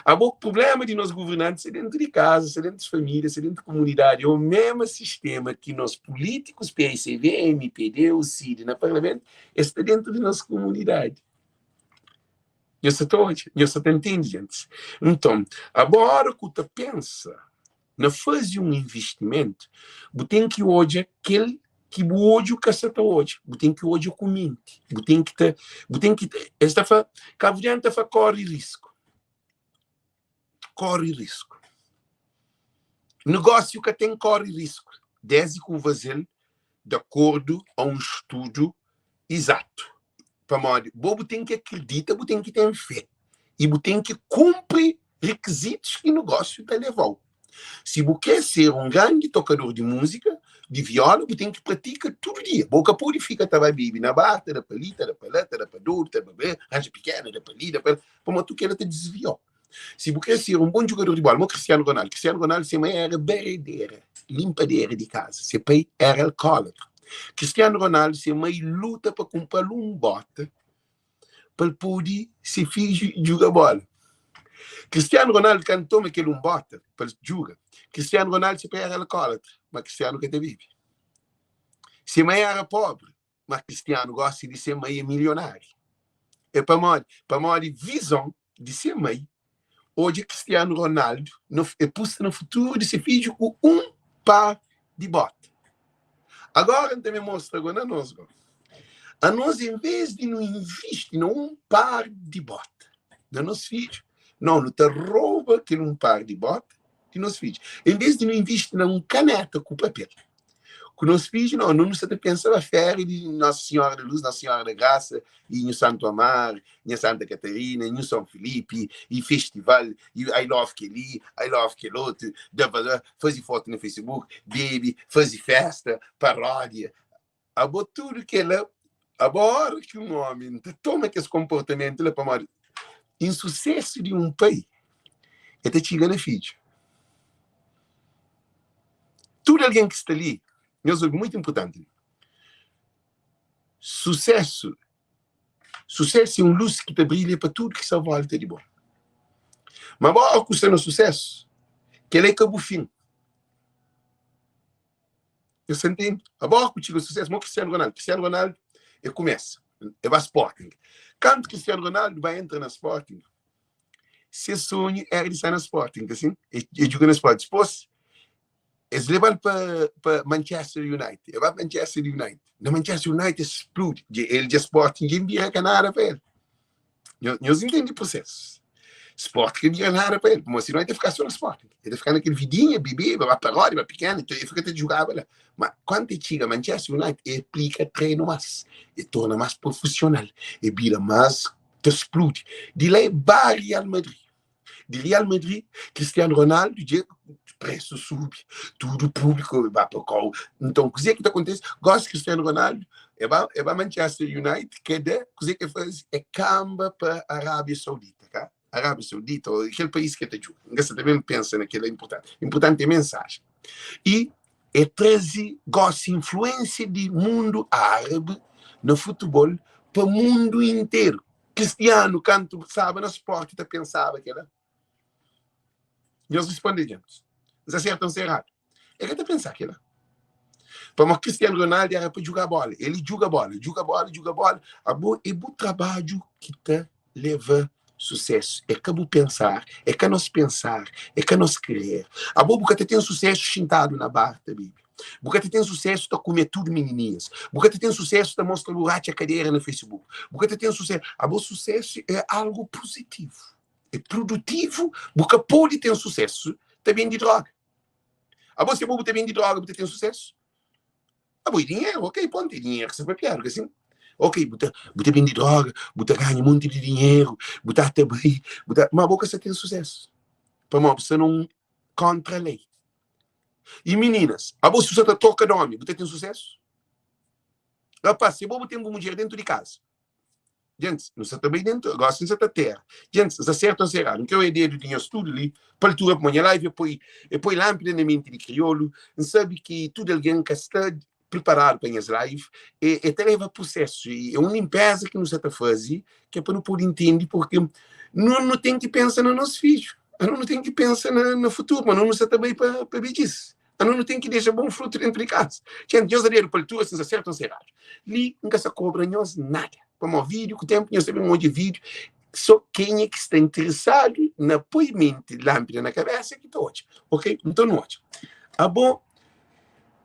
Abo prublema di nos guvernantis é dentu di kaza, se dentu di família, se dentu di komunidadi, é o mesmu sistema ki nos pulítikus, PICV, MPD, o CID na parlamentu, es sta dentu di nos komunidadi. Nhos sa ta odja, nhos sa ta ntende, gentis. Nton, abo ora ku ta pensa na faze un investimentu, bu ten ki odja kel ki bu odju ka sa ta odja, bu ten ki odja ku menti, bu ten ki ta, bu ten ki ta, es ta fla, kabuverdianu ta fla kori risku, kori risku. Negósiu ka ten kori risku, desdi ki bu faze-l di akordu a un studu izatu. Pamodi bo bu ten ki akridita, bu ten ki ten fé i bu ten ki kunpri rikizitus ki nogósiu ta leva-u. Si bu krê ser un grandi tokador di múzika, di viola, bu ten ki pratika tudu dia. Bo ka pode fika ta ba bebe na bar, ta da pa li, ta da pa la, ta da pa dodu, ta da pa be, ranja pikena, da pa li, da pa la, pamodi tudu kela ta disvia-u. Si bu krê ser un bon jugador di bola, mo Cristiano Ronaldo. Cristiano Ronaldo se mai era baredera, limpadera di kaza. Se pai era alkólatra. Cristiano Ronaldo se mai luta pa kunpra-l un bota pa el pode se fidju djuga bola. Cristiano Ronaldo kantu toma kel un bota pa el djuga, Cristiano Ronaldo se pai era alkólatra, ma Cristiano ka ta bebe. Se mai era pobri, Ma Cristiano gosi di se mai é milionário. É pamodi? Pamodi vizon di se mai odja Cristiano Ronaldo na, é pusta na futuru di se fidju ku un par di bota. Agora N ta ben mostra go na nos go. Anos en vez di nu invisti na un par di bota na nos fidju, não, nu ta rouba kel un par di bota di nos fidju. En vez di nu invisti na un kaneta ku papel ku nos fidju, não, nu sta ta pensa na féria di Nossa Senhora da Luz, Nossa Senhora da Graça, e Nhu Santo Amar, Nha Santa Catarina, Nhu São Felipe, e festival, e I love kel-li, I love kel otu, da pa da, faze foto na Facebook, bebe, faze festa, paródia. Abo tudu kel-la, abo óra ki un ómi ta toma kes konportamentu la, pamodi insusésu di un pai, el ta txiga na fidju. Tudu algen ki sta li, nhos obi, muitu inpurtanti. Susésu, susésu é un lus ki ta brilha pa tudu ki sta volta di bo. Ma bo, óki bu sta na susésu, kel-la é ka bu fin. Nhos ta ntende? Abo, óki bu txiga susésu, mo Cristiano Ronaldo. Cristiano Ronaldo, e kumesa, e ba Sporting. Kantu Cristiano Ronaldo ba entra na Sporting, se sonhu era di sta na Sporting, ka sin? E, e djuga na Sporting. Dipôs, es leba-l pa, pa Manchester United. E ba Manchester United. Na Manchester United es spludi. Dja, el dja Sporting dja bira ka nada pa el. Nhos, nhos intende prosesu. Sporting ka bira nada pa el, pamodi sinon el ta fika so na Sporting. El ta fika na kel vidinha, bebe, ba paródia, ba pikena, el fika ta djugaba la. Ma kantu el txiga Manchester United, el aplika trenu más, el torna más profisional, el bira más ta spludi. Di la el ba Real Madrid. Di Real Madrid, Cristiano Ronaldo dja presu subi, tudu públiku ba pa kau. Nton, kuzê ki ta kontise? Gosi Cristiano Ronaldo e ba, e ba Manchester United, kada kuzê ki el faze é kanba pa Arábia Saudita, ka? Arábia Saudita ô kel país ki el ta djuga. N ka sa ta ben pensa na kel-la, inportanti. Inportanti é mensajen. I el traze gosi influénsia di mundu árabi na futebol pa mundu interu. Cristiano kantu staba na Sport ta pensaba kela? Nhos responde djentis. N sta sertu o n sta eradu? El ka ta pensa kela. Pamodi Cristiano Ronaldo era pa juga bola. Ele juga bola, juga bola, juga bola. Abo é bu trabadju ki ta leva susesu. É ka bu pensar, é ka nos pensar, é ka nos querer. Abo bu ka ta ten susesu xintadu na bar ta bebe. Bu ka ta ten susesu ta kume tudu minininhas. Bu ka ta ten susesu ta mostra bu ratxa kadera na Facebook. Bu ka ta ten susesu. Abo susesu é algu puzitivu, é produtivu. Bu ka pode ten susesu ta bende droga. Abo si abo bu ta bende droga bu ta ten susesu? Abo é dinheru, ok, pontu, é dinheru ki sta papiadu, ka sin? Ok, bu ta, bu ta bende droga, bu ta ganha monti di dinheru, bu ta ta bai, bu ta, ma abo ka sta ten susesu. Pamodi bu sta na un kontra lei. I mininas, abo si bu sta ta troka di omi, bu ta ten susesu? Rapaz, si abo bu ten bu mudjer dentu di kaza, Djentis, nu sa ta bai dentu, gosi nu sa ta tera. Djentis, N sa sertu o N sa eradu? N kre oia dedu di nhos tudu li pa altura pamodi nha live e poi e poi lanpida na menti di kriolu. N sabe ki tudu algen ka sta priparadu pa nhas live e e ta leba prusesu e un linpeza ki nu sa ta faze ki é pa nu pode intende porque nu nu ten ki pensa na nos fidju, nu nu ten ki pensa na na futuru, ma nu nu sa ta bai pa pa bedjis. Anu nu ten ki dexa bon frutu dentu di kaza. Txen, nhos da dedu pa altura si N sa sertu o N sa eradu. Li N ka sa kobra nhos nada. Pamó vídiu ku tenpu nhos ta ben odja vídiu. So kenha ki sta interesadu na poi menti lanpida na kabesa ki ta odja. Ok? Nton nu odja. Abo,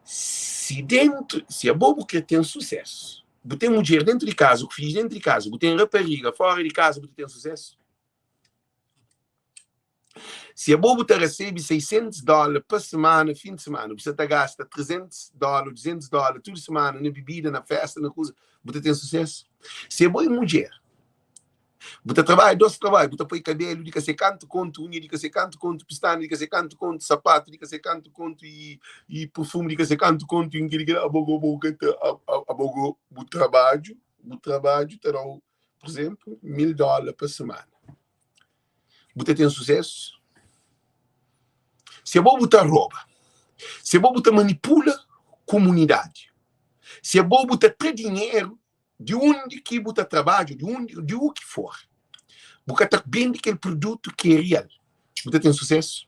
si dentu, si abo bu kre ten susesu, bu ten mudjer dentu di kaza ku fidju dentu di kaza, bu ten rapariga fora di kaza, bu ta ten susesu? Si abo bu ta resebe 600 dóla pa semana, fin di semana, bu sta ta gasta 300 dóla, 200 dóla tudu semana na bibida, na festa, na kuza, bu ta ten susesu? Si abo é mudjer, bu ta trabadja dos trabadju, bu ta poi kabelu di ka sei kantu kontu, unha di ka sei kantu kontu, pistana di ka sei kantu kontu, sapatu di ka sei kantu kontu i i perfume di ka sei kantu kontu, i kili kila, abo go bu ka ta abo go bu trabadju, bu trabadju ta dau, pur izenplu, 1000 dóla pa semana. Bu ta ten susesu? Si abo bu ta roba, si abo bu ta manipula kumunidadi, si abo bu ta tra dinheru di undi ki bu ta trabadja, di undi, di u ki for, bu ka ta bende kel produtu ki é real, bu ta ten susesu?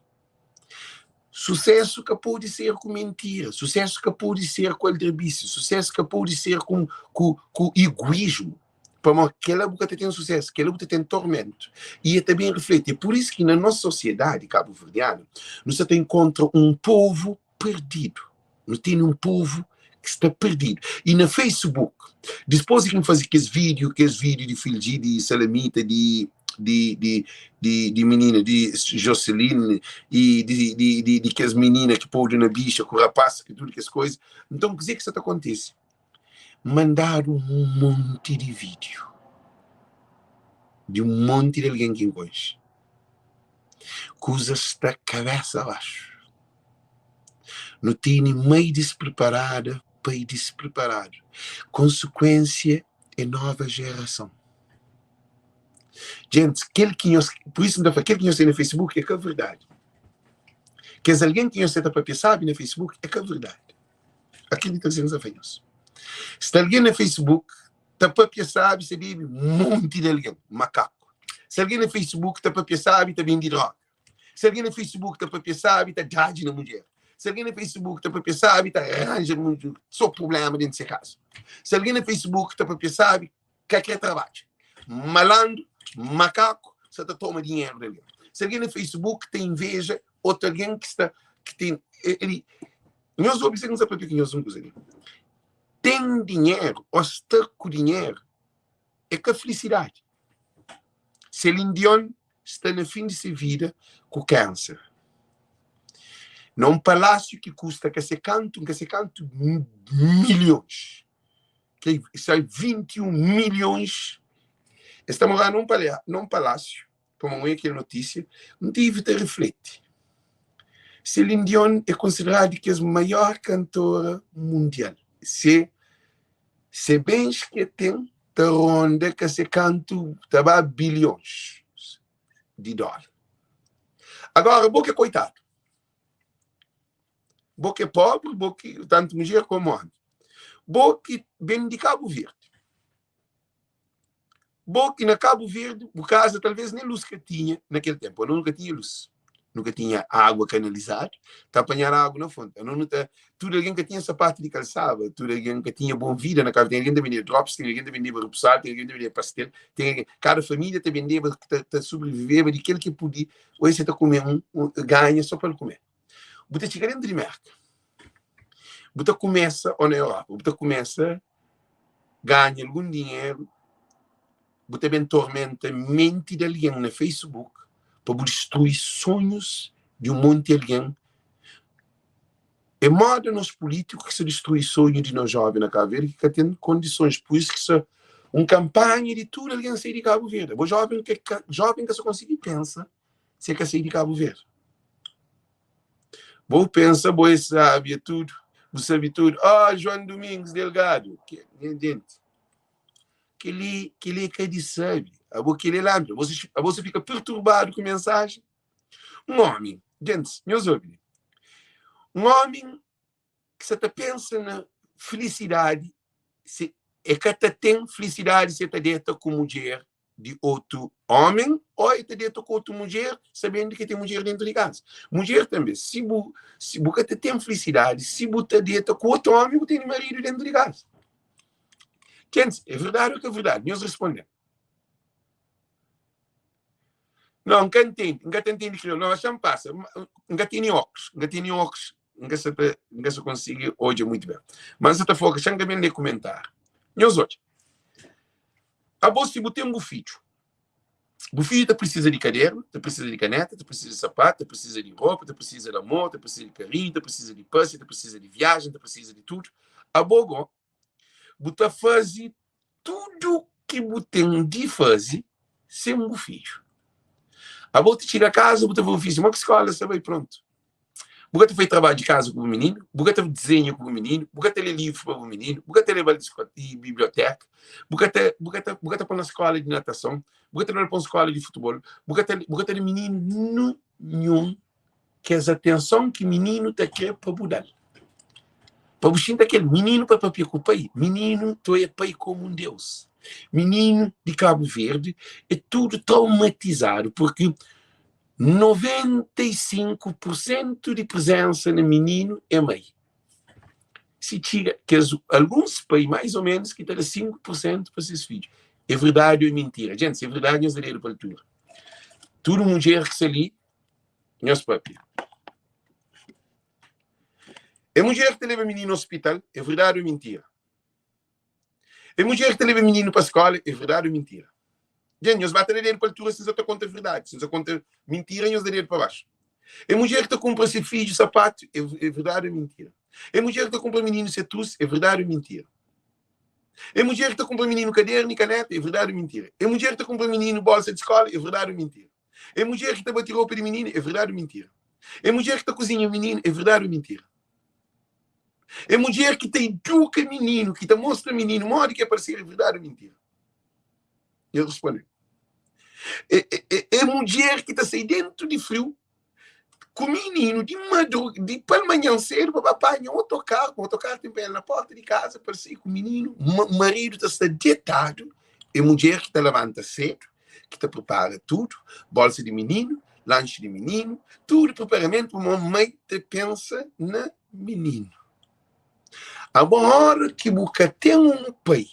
Susesu ka pode ser ku mentira, susesu ka pode ser ku aldrabisi, susesu ka pode ser ku, ku, ku iguísmu. Pamodi kela bu ka ta ten susesu, kela bu ta ten tormentu. I e ta ben rifleti. É pur isu ki na nos sosiedadi kabuverdianu, nu sa ta inkontra un povu perdidu. Nu tene un povu ki sta perdidu. I na Facebook, dispôs di ki N faze kes vídiu, kes vídiu di Fildji, di Salamita, di di di di di minina di Joseline i di di di di kes minina ki podu na bixa ku rapás, ki tudu kes koza. Nton, kuzê ki sa ta kontise? Mandadu un monti di vídiu di un monti di algen ki N konxe. Kuzas sta kabésa baxu. Nu tene mai dispriparada, pai dispriparadu. Konsekuénsia é nova jerason. Djentis, kel ki nhos, pur isu N ta fla, kel ki nhos ten na Facebook é ka verdadi. Kes algen ki nhos ta papia sábi na Facebook é ka verdadi. Akredita si N sa fla nhos. Sta algen na Facebook ta papia sabi sa bebe monti di algen, makaku. Si algen na Facebook ta papia sabi ta bende droga. Si algen na Facebook ta papia sabi ta dadji na mudjer. Si algen na Facebook ta papia sabi ta ranja munti so prublema dentu se kaza. Si algen na Facebook ta papia sabi ka kre trabadja. Malandru, makaku, sa ta toma dinheru di algen. Si algen na Facebook ta inveja otu algen ki sta ki ten eli Nhos obi se ki N sta papia ku nhos un kuza li. Ten dinheru ô sta ku dinheru é ka filisidadi. Celine Dion. sta na fin di se vida ku kanser. Na un palásiu ki kusta ka se kantu, ka se kantu milhons, ki sai 21 milhons, es ta mora num num palásiu, pa mãe kel notísia, N tive ta refleti. Celine Dion é konsideradu kes maior kantora mundial. Se se bens ki el ten ta ronda ka se kantu ta ba bilhons di dólar. Agora, bo ki é koitadu, bo ki é pobri, bo ki, tantu mudjer komu omi, bo ki ben di Kabu Verdi, Bo ki na Kabu Verdi, bu kaza talvez nem luz ka tinha na kel tempu. Anu nu ka tinha luz. Nu ka tinha água kanalizadu, ta apanhar água na fonte. Anu nu ta, tudu algen ka tinha sapatu di kalsaba, tudu algen ka tinha bon vida na Kabu Tem algen ta bendeba drops, tem algen ta bendeba repusadu, tem algen ta bendeba pastel, tem algen, kada família ta bendeba, ta, ta sobreviveba di kel ki pudi, oi se ta kume um, um ganha só pa el kume. Bu ta txiga dentru di Merka, bu ta kumesa, ou na Europa, bu ta kumesa ganha algun dinheru, bu ta ben tormenta menti di algen na Facebook pa bu distrui sonhus di un monti algen. É moda nos pulítiku ki sta distrui sonhu di nos joven na Kabu Verdi ki ka ten kondisons. Pur isu ki sta un kanpanha di tudu algen sai di Kabu Verdi. Bo joven ka, joven ka sta konsigi pensa si el ka sai di Kabu Verdi. Bo pensa bo é sábia tudo, bu sabe tudo. Oh, João Domingos Delgado, que, minha gente, que li é ka di sabe. Abo que li lembra, você, você fica perturbado com mensagem. Um homem, gente, meus ouve. Um homem ki sa ta pensa na filisidadi se e ka ta ten filisidadi se ta deta ku mudjer di otu omen o e ta deta ku otu mudjer sabendu ki ten mudjer dentu di kaza. Mudjer tanbe si bu si bu ka ta ten filisidadi si bu ta deta ku otu omi bu tene maridu dentu di kaza. Kents, é verdadi ou ka verdadi? Nhos responde-m. Não, N ka ntende, N ka ta ntende kriolu. Não, xa-m pasa. N ka tene óklus, N ka tene óklus, N ka sa ta, N ka sa konsigi odja mutu ben. Ma N sa ta foka, xa-m ka ben lé kumentáriu. Nhos odja. Abo si bu ten bu fidju, bu fidju ta prisiza di kadernu, ta prisiza di kaneta, ta prisiza di sapatu, ta prisiza di ropa, ta prisiza di amor, ta prisiza di karinhu, ta prisiza di pasia, ta prisiza di viajen, ta prisiza di tudu. Abo go, bu ta faze tudu ki bu ten di faze sen bu fidju. Abo ti txiga kaza, bu ta fla bu fidju, mo ki skola sta bai? Prontu. Bu ka ta fai trabadju di kaza ku bu mininu, bu ka ta dizenha ku bu mininu, bu ka ta lé livru pa bu mininu, bu ka ta leba-l di biblioteka, bu ka ta, bu ka ta, bu ka ta pô na skola di natason, bu ka ta leba-l pa un skola di futebol, bu ka ta, bu ka ta da mininu ninhun kes atenson ki mininu ta kre pa bu da-l. Pa bu xinti akel mininu pa papia ku pai, mininu ta oia pai komu un deus. Mininu di Kabu Verdi é tudu traumatizadu purki 95 pursentu di prizensa na mininu é mai. Si txiga kes alguns pai mais ou menos ki ta da 5 pursentu pa ses fidju. É verdadi ou é mintira? Gente, se é verdadi nhos da dedu pa altura. Tudu mudjer ki sta li Nhos papia. É mudjer ki ta leba mininu ospital, é verdadi ou mintira? É mudjer ki ta leba mininu pa skola, é verdadi ou mintira? Dja, nhos ba ta da dedu pa altura si nhos ta konta verdadi. Si nhos ta konta mintira, nhos da dedu pa baxu. É mudjer ki ta kunpra se fidju sapatu, é verdadi ou mintira? É mudjer ki ta kunpra mininu se trus, é verdadi ou mintira? É mudjer ki ta kunpra mininu kadernu i kaneta, é verdadi ou mintira? É mudjer ki ta kunpra mininu bolsa di skola, é verdadi ou mintira? É mudjer ki ta bati roupa di mininu, é verdadi ou mintira? É mudjer ki ta kuzinha mininu, é verdadi ou mintira? É mudjer ki ta iduka mininu, ki ta mostra mininu modi ki é parseru, é verdadi ou mintira? El responde, é, é, é, é mudjer ki ta sai dentu di friu ku mininu di madru di palmanhan sedu pa ba panha otokaru, pa otokaru ten pa el na porta di kaza pa el sai ku mininu, maridu ta sta detadu, é mudjer ki ta labanta sedu, ki ta pripara tudu, bolsa di mininu, lanxi di mininu, tudu priparamentu pamodi mai ta pensa na mininu. Abo ora ki bu ka ten un pai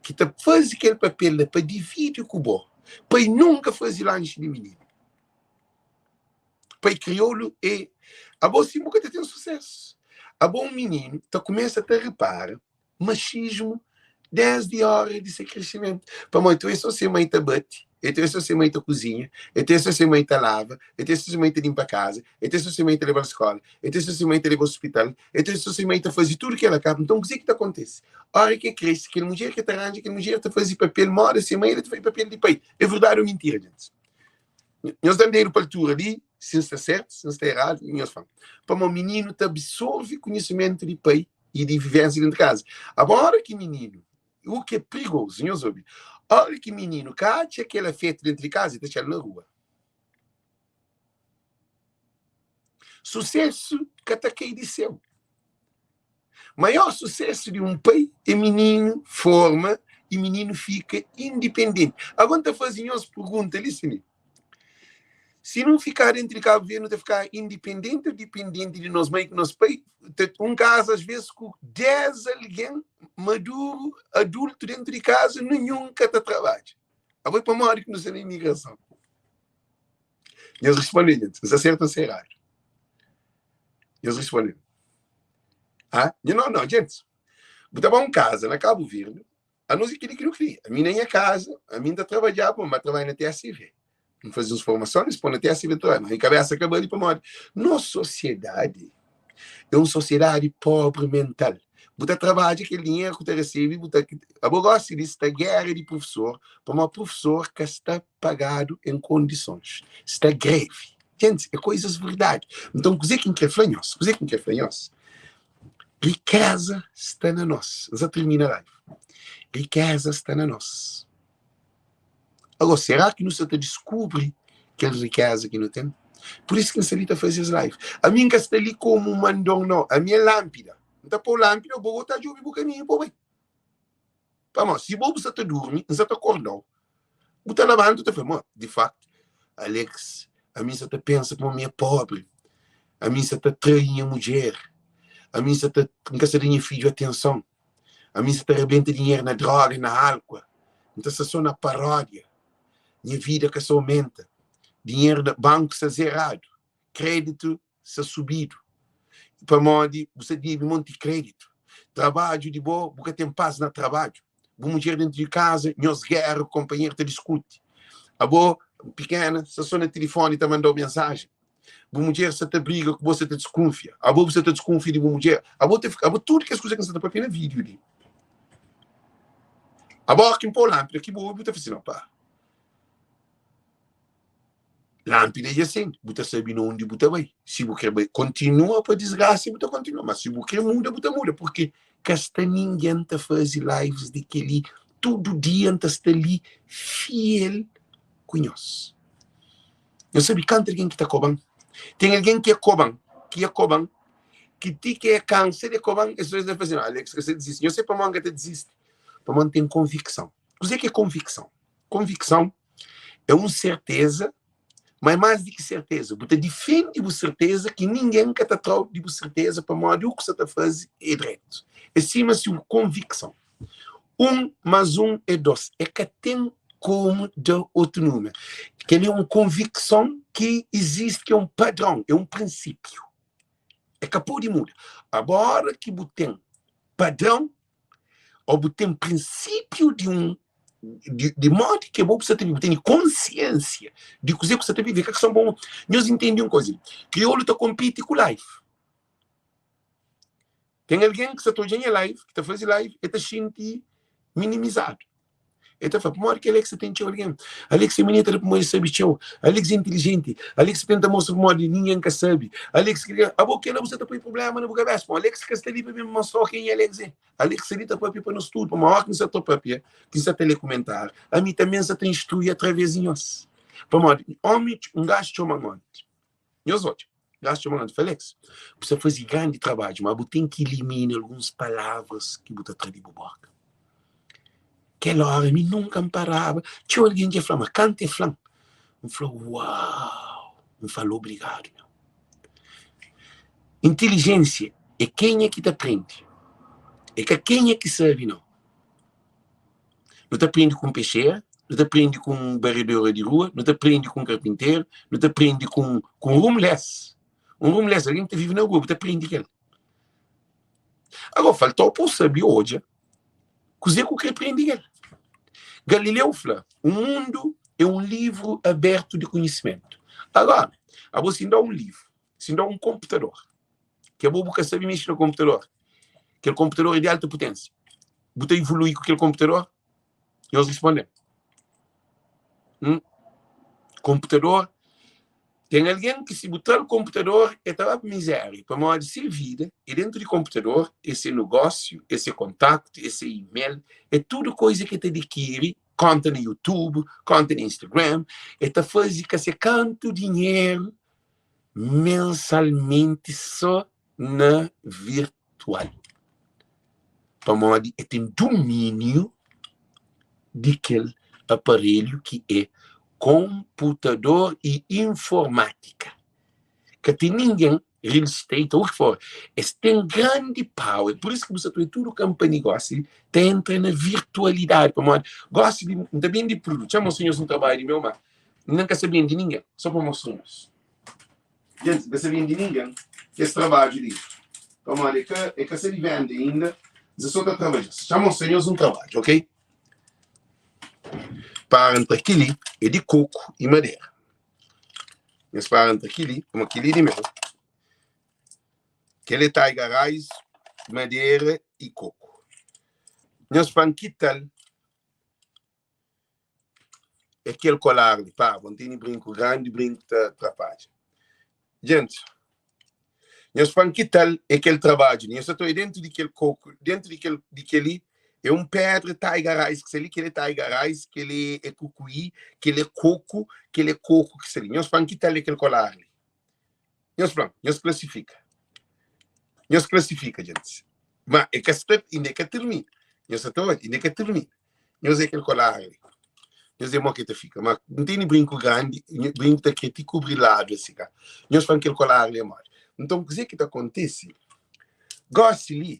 ki ta faze kel papel la pa dividi ku bo, pai nunka faze lanxi di mininu. Pai kriolu é abo si bu ka ta ten susesu. Abo un mininu ta kumesa ta repara maxismu desdi ora di se kresimentu. Pamodi tu é so se mai ta bati. El ta sô se mai ta kuzinha, el ta sô se mai ta lava, el ta sô se mai ta linpa kaza, el ta sô se mai ta leba-l skóla, el ta sô se mai ta leba-l ospital, el ta sô se mai ta faze tudu kel-la kaba. Nton, kuzê ki ta kontise? Óra ki el krese, kel mudjer ki el ta ranja, kel mudjer ta faze papel móda se mai, el ta faze papel di pai. É verdadi ô mintira, gentis? Nhos da-m dedu pa altura li, si N sta sértu, si N sta eradu, nhos fla-m. Pamodi mininu ta absorve konhisimentu di pai i di vivénsia dentu kaza. Aba óra ki mininu U ki é prigozu, nhos obi, óra ki mininu ka atxa kel afetu dentu di kaza, el ta atxa-l na rua. Susésu ka ta kai di séu. Maior susésu di un pai é mininu forma i mininu fika indipendenti. Agora N ta faze nhos pergunta li, si Si nu fiká dentru di Kabu Verdi, nu ta fiká indipendenti ô dipendenti di nos mai ku nos pai? Un kaza, as ves, ku 10 algen maduru, adultu dentru di kaza, ninhun ka ta trabadja. Abo é pamodi ki nu sta na imigrason? Nhos responde, gentis. N sta sertu ô sta eradu? Nhos responde. Ah? Não, não, gentis. Bu ta ba un kaza na Kabu Verdi, Anos é kel-li ki nu kria. Ami na nha kaza, ami N ta trabadjaba, ma N ba trabadja na TSV. N faze uns formason, es pô-m na TSV ta trabadja. Ma nha kabésa ka bali pamodi nos sosiedadi é un sosiedadi pobri mental. Bu ta trabadja kel dinheru ki bu ta resebe, bu ta. Abo gósi li sta géra di prufesor pamodi prufesor ka sta pagadu en kondisons. Sta grevi. Gentis, é koizas verdadi. Nton, kuzê ki N krê fla nhos? Kuzê ki N krê fla nhos? Rikeza sta na nos. N sa tirmina live. Rikeza sta na nos. Agora, será ki nu sa ta diskubri kel rikeza ki nu ten? Por isso ki N sta li ta faze es live. Ami N ka sta li komu mandon, no. Ami é lánpida. N ta pô lánpida, bo bo ta djobe bu kaminhu pa bo bai. Pamodi, si bo bu sa ta durmi, N sa ta korda-u. Bu ta labanta, bu ta fla, mo, di faktu, Alex, ami N sa ta pensa kuma mi é pobri, ami N sa ta trai nha mudjer, ami N sa ta, N ka sa da nha fidju atenson, ami N sa ta rabenta dinheru na droga, na álkua, N ta sta so na paródia, nha vida ka sa omenta, dinheru na banku sta zeradu, kreditu sta subidu pamodi bu sta debe monti kreditu trabadju di bo bu ka ten pas na trabadju bu mudjer dentu di kaza nhos gera ku konpanheru ta diskuti abo pikena sta so na tilifoni ta mandau mensajen bu mudjer sta ta briga ku bo sta ta diskunfia abo bu sta ta diskunfia di bu mudjer abo ta fika abo tudu kes kuza ki N sta ta papia na video li abo ki N poi lanpida ki bu obi bu ta fla si no pa Lánpida dja sende, bu ta sabe na undi bu ta bai. Si bu kre bai kontinua pa disgrasa, bu ta kontinua. Ma si bu kre muda, bu ta muda. Purki ka sta ningen ta faze lives di kel-li. Tudu dia N ta sta li fiel ku nhos. Nhos sabe kantu algen ki ta koba-m? Ten algen ki é koba-m, ki é koba-m, ki ti ki é kansa de koba-m, es ta fla si, Alex ka sta dizisti. Nhos sabe pamodi N ka ta dizisti? Pamodi N ten konvikson. Kuzê ki é konvikson? Konvikson é un serteza, ma é más di ki serteza. Bu ta difende bu serteza ki ningen ka ta tra-u di bu serteza pamodi u ku sa ta faze é dretu. É sima si bu konvikson. Un más un é dos. É ka ten komu da otu númeru. Kel-li é un konvikson ki izisti, ki é un padron, é un prinsípiu. É ka pode muda. Agora ki bu ten padron, ô bu ten prinsípiu di un di, di modi ki bo bu sa ta vive, bu tene konsiensia di kuzê ku sa ta vive, ka son pa nhos intende un koza, kriolu ta konpiti ku life. Ten algen ki sa ta odja nha live, ki ta faze live, el ta xinti minimizadu. El ta fla, pamodi ki Alex ten txeu algen? Alex é minita pamodi el sabe txeu. Alex é inteligenti. Alex tenta mostra pamodi ningen ka sabe. Alex, abo kela bu sa ta poi problema na bu kabesa. Pamodi Alex ka sta li pa ben mostra kenha Alex é. Alex sta li ta papia pa nos tudu. Pamodi óras ki N sa ta papia, ki N sa ta lé kumentáriu, ami tanbê N sa ta instrui através di nhos. Pamodi ómi, un gaju txoma-m onti. Nhos odja, gastu txoma Nando Falex, bu sta faze grandi trabadju, ma bu ten ki ilimina alguns palavras ki bu ta tra di bu boka. Kel ora mi nunka N paraba, txeu algen dja fla, ma kantu e fla-m, N fla uau, N fala obrigadu meu. Intilijénsia é kenha ki ta prende, é ka kenha ki sabe nau. Nu ta prende ku un pexera, nu ta prende ku un baredora di rua, nu ta prende ku un karpinteru, nu ta prende ku un ku un homeless. Un homeless, algen ki ta vive na rua, bu ta prende ku el. Agora, falta-u pa bu sabe odja kuzê ku krê prende ku el. Galileu fla, Un mundu é. É un livru abertu di konhisimentu. Agora, abo si N da-u un livru, si N da-u un konputador, ki abo bu ka sabe mexe na konputador, kel konputador é di alta puténsia, bu ta ivolui ku kel konputador? Nhos responde-m. Hum? Konputador, ten algen ki si bu tra-l konputador, el ta ba pa mizéria, pamodi se vida é dentu di konputador, é se nogósiu, é se kontaktu, é se email, é tudu koza ki el ta dikiri, konta na YouTube, konta na Instagram, el ta faze ka se kantu dinheru mensalmenti só na virtual, pamodi el ten dumíniu di kel aparelhu ki é konputador i informátika. Ka ten ningen, real estate ou o ki for, es ten grandi power, pur isu ki bu sa ta obi tudu kanpani gosi ta entra na virtualidadi, pamodi gosi di N ta bende produtu, txeu mostra nhos un trabadju di meu ma N ka sa bende ningen, só pa mostra nhos. Djenti, ka sa bende ningen kes trabadju li, pamodi e ka e ka sa di venda inda, N sa so ta trabadja. Xa mostra nhos un trabadju, ok? Para nta kili é di koku i madera. Nhos para nta kili, pamodi kili é di meu. Kel é taiga rais, madera i koku. Nhos fla-m ki tal É kel kolar li, pá, bo nteni brinku grandi, brinku ta trapadja. Gente, nhos fla-m ki tal é kel trabadju li? Nhos sa ta oi dentu di kel koku, dentu di kel di kel-li é un pedra tiger eyes ki sta li, kel-li é tiger eyes, kel-li é kukuí, kel-li é koku, kel-li é koku ki sta li. Nhos fla-m ki tal é kel kolar li? Nhos fla-m, nhos klasifika. Nhos klasifika, gentis. Ma é ka sta, inda é ka tirmina. Nhos sa ta odja, inda é ka tirmina. Nhos é kel kolar li. Nhos é mo ki ta fika. Ma N tene brinku grandi, brinku ta kre ti kubri ladu asi ka. Nhos fla-m kel kolar li é modi. Nton, kuze ki ta kontise? Gosi li,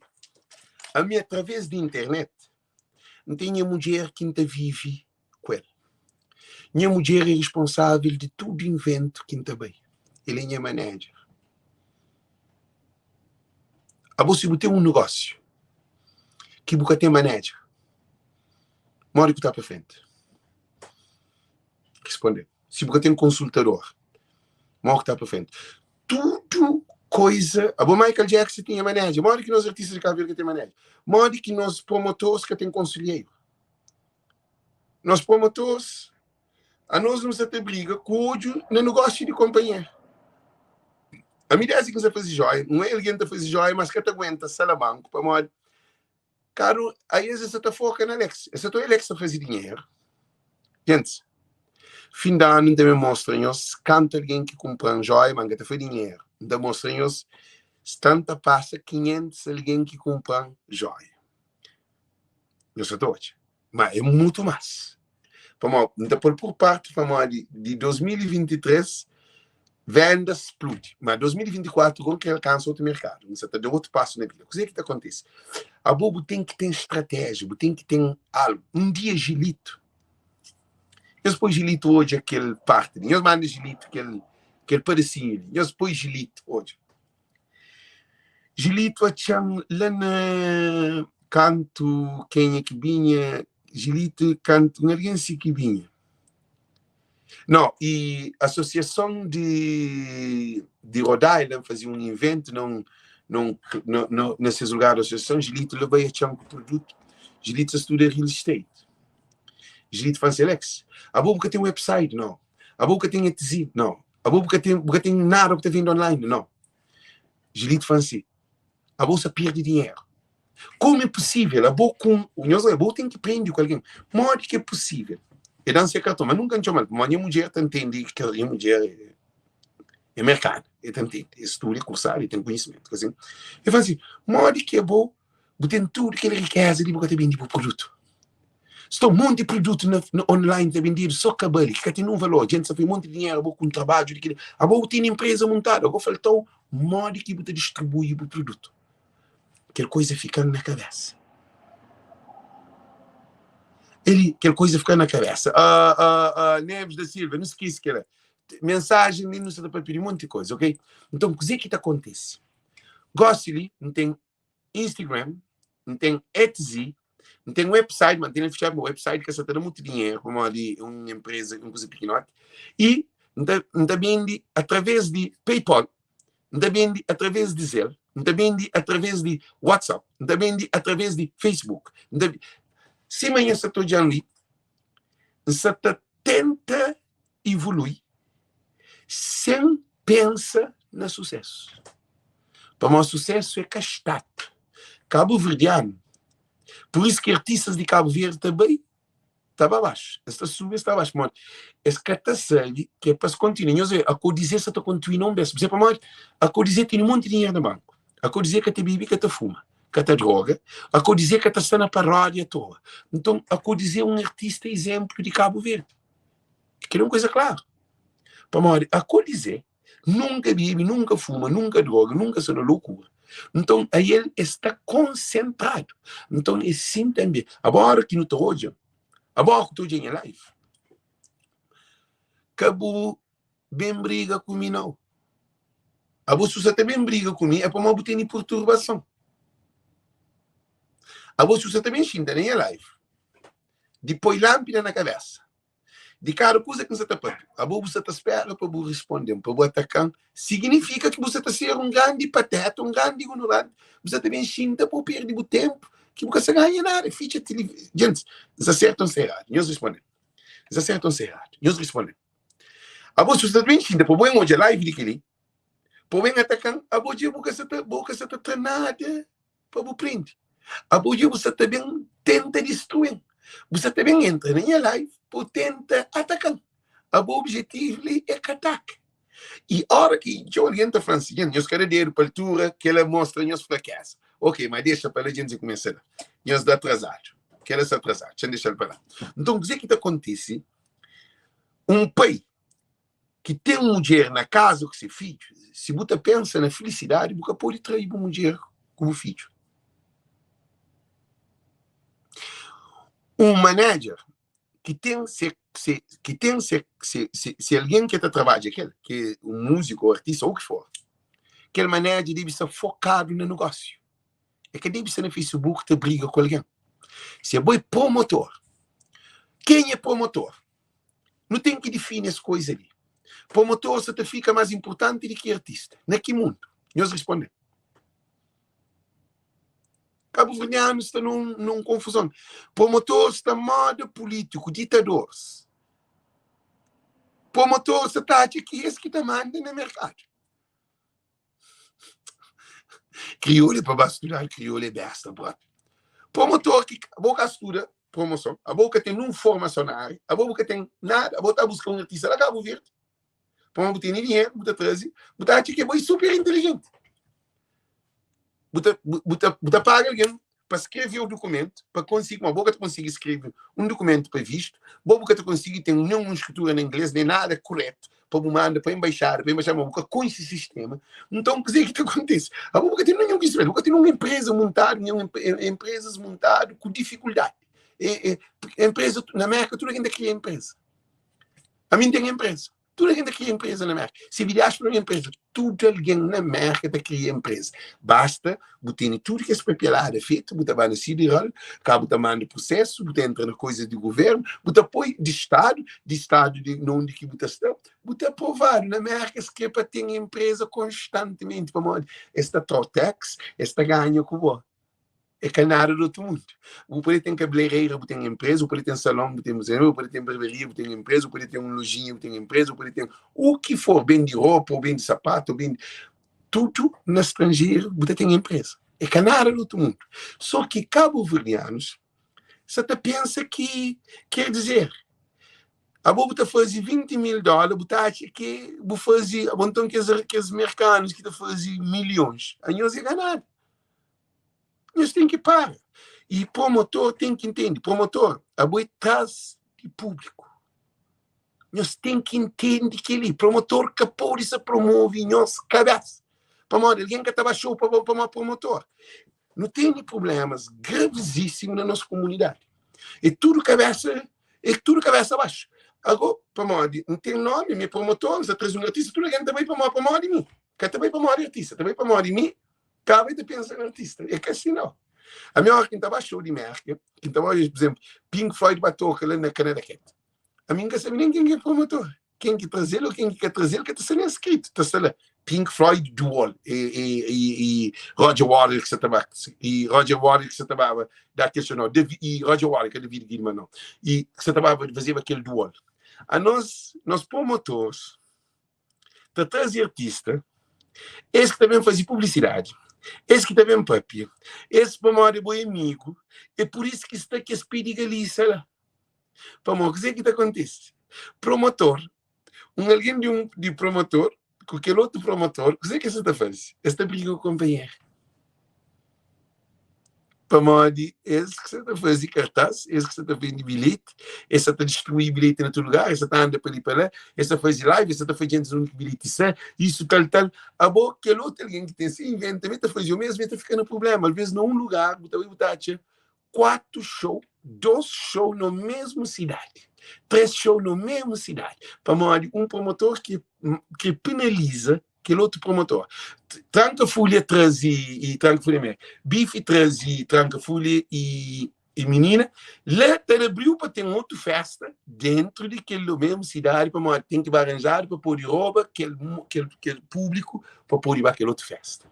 ami através di internet, N ten nha mudjer ki N ta vive ku el. Nha mudjer é responsável di tudu inventu ki N ta bai. El é nha manager. Abo si bu ten un negósiu ki bu ka ten manager, modi ku ta pa frenti? Responde. Si bu ka ten konsultador, modi ku ta pa frenti? Tudu koiza. Abo Michael Jackson tinha manager, modi ki nos artistas di Cabo Verde ka ten manager? Modi ki nos promotores ka ten konselheiro? Nos promotores Anos nu sa ta briga ku odju na nogósiu di konpanheru. Ami désdi ki N sa faze jóia, N oia algen ta faze jóia, mas ka ta aguenta salamanku pamodi karu aes es sa ta foka na Alex. Es sa ta oia Alex ta faze dinheru. Gentis, fin di anu N ta ben mostra nhos kantu algen ki kunpra-m jóia, ma N ka ta faze dinheru. N ta mostra nhos sta N ta pasa 500 algen ki kunpra-m jóia. Nhos sa ta odja. Ma é mutu más. Pamodi, N ta pô-l pur parti pamodi di 2023 vendas spludi. Ma 2024 gó N kre alkansa otu merkadu. N sa ta da otu pasu na vida. Kuzê ki ta kontise? Abo bu ten ki ten stratéjia, bu ten ki ten algu. Un dia Gilito, nhos poi Gilito odja kel parti li. Nhos manda Gilito kel, kel padasinhu li. Nhos poi Gilito odja. Gilito atxa-m la na kantu kenha ki binha Gilito kantu un algen si ki binha no i asosiason di di Rhode Island faze un inventu na un na un na na ses lugar di asosiason Gilito la bai atxa-m ku produtu Gilito sa studa real estate Gilito fla-m si Alex abo bu ka ten website no abo bu ka ten Etsy no Abo bu ka ten, bu ka ten nada bu ta vende online, não. Gilito fala assim, abo sa perde dinheiro. Como é possível? Abo com, nhos, abo tem que prende com alguém. Modi que é possível? E dan se cartão, mas nunca txomal. Mas minha mulher ta entende que minha mulher é, é mercado, e ta entende, e estuda, e cursado, e tem conhecimento. Assim, e fala assim, modi que abo Bu ten tudu kel rikeza li bu ka ta bende bu produtu. Sta un monti produtu na, na online ta bendedu so ka bali, ki ka ten nun valor. Jenti sa fai monti dinheru abo ku un trabadju di kila. Abo bu tene empresa muntadu, ago faltau modi ki bu ta distribui bu produtu. Kel koisa fikan na kabesa. Eli, kel koisa fikan na kabesa. Ah, ah, ah, Neves da Silva, nu skese kela. Mensajen li nu sta ta papia di monti koisa, ok? Nton, kuze ki ta kontise? Gosi li, N ten Instagram, N ten Etsy. N ten website, ma N ten fitxadu ma website ka sa ta da mutu dinheru pamodi é un enpreza, un kuza pikinoti. I N ta, N ta bende através di PayPal, N ta bende através di Zelle, N ta bende através di WhatsApp, N ta bende através di Facebook. N ta, sima nha sa ta odja-m li, N sa ta tenta ivolui sen pensa na susésu. Pamodi susésu é ka statu. Kabuverdianu, pur isu ki artistas di Kabu Verdi ta bai, ta ba baxu. Es ta subi, es ta baxu. Pamodi es ka ta sabe ki é pa es kontinua. Nhos obi, Akodizé sa ta kontinua un bes. Pamodi Akodizé tene monti dinheru na banku. Akodizé ka ta bibi, ka ta fuma, ka ta droga. Akodizé ka ta sta na paródia atoa. Nton, Akodizé é un artista izénplu di Kabu Verdi. Kel-li é un kuza klaru. Pamodi Akodizé nunka bibi, nunka fuma, nunka droga, nunka sta na lokura. Nton, ael el sta konsentradu. Nton, é sin tanbe. Agora ki nu ta odja, agora ku ta odja nha live, ka bu ben briga ku mi nau. Abo si bu sa ta ben briga ku mi é pamodi bu tene purturbason. Abo si bu sa ta ben xinta na nha live, di poi lanpida na kabesa, di kada kuza ki N sa ta papia, abo bu sa ta spera pa bu risponde-m, pa bu ataka-m, siginifika ki bu sa ta ser un grandi pateta, un grandi ignoranti, bu sa ta ben xinta pa bu perde bu tenpu, ki bu ka sa ganha nada. Fitxa tilivi. Djentis, N sa sertu o N sa eradu? Nhos risponde-m. N sa sertu o N sa eradu? Nhos risponde-m. Abo si bu sa ta ben xinta pa bu ben odja live di kel-li, pa bu ben ataka-m, abo dja bu ka sa ta, bu ka sa ta tra nada pa bu prende. Abo dja bu sa ta ben tenta distrui-m. Bu sa ta ben entra na nha live pa bu tenta ataka-m. Abo objetivu li é ka ataka. I ora ki txeu algen ta fla-m si, Nhos ka da dedu pa altura, kel-la mostra nhos frakeza. Ok, ma dexa pa la, dja N kumesa la. Nhos da atrazadu. Kel-la sta atrazadu, txa N dexa-l pa la. Nton, kuzê ki ta kontise? Un pai ki ten mudjer na kaza ku se fidju, si bu ta pensa na filisidadi, bu ka pode trai bu mudjer ku bu fidju. Un manager ki ten se, se, ki ten se, se, se, se algen ki ta trabadja kel, ki é un múziku ou artista ou ki for, kel manager debe sta fokadu na negósiu. É ka debe sta na Facebook ta briga ku algen. Si abo é promotor, ken é promotor? Nu ten ki difini es koiza li. Promotor sa ta fika más inpurtanti di ki artista. Na ki mundu? Nhos responde-m. Kabuverdianus sta nun, nun konfuzon. Promotor sta moda pulítiku, ditadores. Promotor sa ta atxa ki es ki ta manda na merkadu. Kriolu é pa ba studa, kriolu é besta propi. Promotor ki bo ka studa promoson, abo ka ten nun formason na área, abo bu ka ten nada, abo ta buska un artista la Cabo Verde, pamodi bu tene dinheru, bu ta traze, bu ta atxa ki bo é super inteligenti. Bu ta, bu ta, bu ta paga algen pa skreve o dokumentu, pa konsigi, ma bo ka ta konsigi skreve un dokumentu pa vistu, bo bu ka ta konsigi ten nen un skritura na ingles, nen nada kuretu pa bu manda pa embaixada, pa embaixada, ma bu ka konxe sistema. Nton, kuzê ki ta kontise? Abo bu ka ten ninhun konhisimentu, bu ka ten un empresa muntadu, ninhun empresas muntadu ku difikuldadi. E, e, empresa, na Merka, tudu algen ta kria empresa. Ami N ten empresa. Tudu algen ta kria enpreza na Merka. Si bi diáspora un enpreza, tudu algen na Merka ta kria enpreza. Basta bu tene tudu kes papelada fetu, bu ta ba na sideral, ka bu ta manda prusesu, bu ta entra na koizas di guvernu, bu ta poi di stadu, di stadu di na undi ki bu ta sta, bu ta aprovadu. Na Merka es kre pa ten enpreza konstantimenti, pamodi es ta trau tax, es ta ganha ku bo. É ka nada di otu mundu. Bu pode ten kabeleireira, bu ten enpreza, bu pode ten salon, bu ten bu pode ten barberia, bu ten enpreza, bu pode ten un lojinha, bu ten enpreza, bu pode ten u ki for, bendi ropa, ou bendi sapatu, ou bendi tudu na stranjeru, bu ta ten enpreza. É ka nada di otu mundu. Só ki kabuverdianus sa ta pensa ki, ker dizer, abo bu ta faze 20 mil dóla, bu ta atxa ki bu faze, abo nton kes, kes merkanus ki ta faze milhons, anhos é ka nada. Nhos ten ki para. E promotor ten ki intende. Promotor, abo é tras di públiku. Nhos ten ki intende kel-li. Promotor ka pode sa promove nhos kabésa. Pamodi algen ka ta ba show pa bo pamodi promotor. Nu tene prublémas gravizísimu na nos komunidadi. É tudu kabésa, é tudu kabésa baxu. Ago, pamodi N ten nómi, mi é promotor, N sta traze un artista, tudu algen ta bai pamodi pamodi mi. Ka ta bai pamodi artista, ta bai pamodi mi. Kaba e ta pensa na artista. É ka si nau. Ami óras ki N ta ba show di Merka, ki N ta ba odja, pur izénplu, Pink Floyd ba toka la na Connecticut, ami N ka sabe nen ken ki é promotor, ken ki traze-l ô ken ki ka traze-l, ka ta sta nen skritu, ta sta la Pink Floyd The Wall e, e, e, e Roger Waters ki sa ta ba, e Roger Waters ki sa ta baba da kel show, no, Davi, e Roger Waters, ka David Gilmour, no, e ki sa ta baba fazeba kel The Wall. Anos, nos promotores, ta traze artista, es ki ta ben faze publisidadi, es ki ta ben papia, es pamodi bo é amigu, é pur isu ki sta kes pé di galisa la. Pamodi kuzê ki ta kontise? Promotor, un algen di un di promotor ku kel otu promotor, kuzê ki es ta faze? Es ta briga ku konpanheru. Pamodi es ki sa ta faze kartás, es ki sa ta bende bilheti, es sa ta distribui bilheti na tudu lugar, es sa ta anda pa li pa la, es sa faze live, es sa ta fla djentis undi ki bilheti sta, isu tal tal. Abo, kel otu algen ki ten se inventa tanbe ta faze omesmu, el ta fika na prubléma. Alvês na un lugar bu ta bai bu ta atxa 4 show, 2 show na mesmu sidadi, 3 show na mesmu sidadi, pamodi un promotor ki kre penaliza kel otu promotor. Tranka Fulha traze e Tranka Fulha me, Bife traze Tranka Fulha e e Minina, la ta da briu pa ten otu festa dentru di kel mesmu sidadi pamodi ten ki ba aranjadu pa pode roba kel kel kel públiku pa pode ba kel otu festa.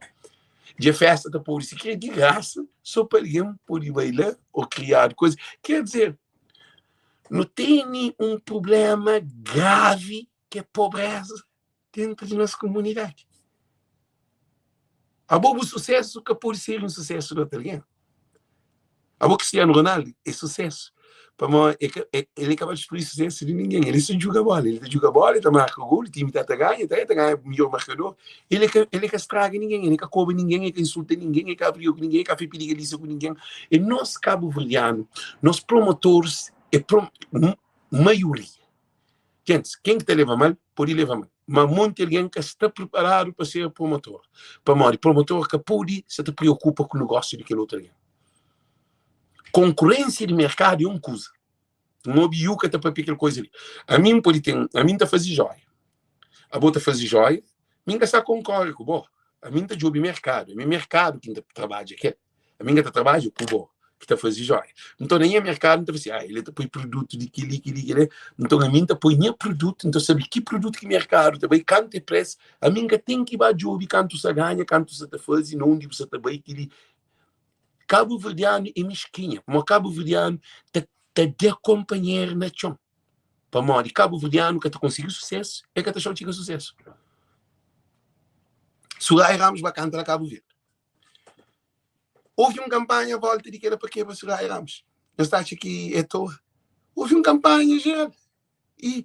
Dja festa ta pode si kre di grasa so pa algen pode bai la o kriadu koza. Ker dizer, nu tene un prublema gravi ki é pobreza dentru di nos komunidadi. Abo bu susesu ka pode ser un susesu di otu algen. Abo Cristiano Ronaldo é susesu pamodi é ka é el ka ba destrui susesu di ningen. El é so djuga bola, el ta djuga bola, el ta marka gol, timi ta ta ganha, ta ta ganha midjor markador. El é ka el é ka straga ningen, el é ka koba ningen, el ka insulta ningen, el ka briga ku ningen, el ka fai pidi-galisa ku ningen. É nos kabuverdianu, nos promotores é pro maioria. Gentis, ken ki ta leba mal, pode leba mal. Ma monti algen ka sta priparadu pa ser promotor. Pamodi promotor ka pode sa ta preokupa ku negósiu di kel otu algen. Konkurénsia di merkadu é un kuza. N obi Yuka ta papia kel kuza li. Ami N pode ten, ami N ta faze jóia. Abo ta faze jóia, mi N ka sta konkore ku bo. Ami N ta djobe merkadu. Ami é merkadu ki N ta trabadja kel. Ami N ka ta trabadja ku bo ki ta faze jóia. Nton, na nha merkadu, N ta fla si, ah, el ta poi produtu di kel-li, kel-li, kel-li. Nton, ami N ta poi nha produtu, N ta sabe ki produtu ki merkadu ta bai, kantu é presu. Ami N ka ten ki ba djobe kantu sa ganha, kantu sa ta faze, na undi bu sa ta bai, kel-li. Kabuverdianu é miskinha, pamodi kabuverdianu ta ta da konpanheru na txon. Pamodi kabuverdianu ka ta konsigi susésu, el ka ta txeu txiga susésu. Soraya Ramos ba kanta na Kabu Verdi. Houve un kampanha à volta di kela pa kebra Soraya Ramos. Nhos ta atxa ki é toa? Houve un kampanha geral. E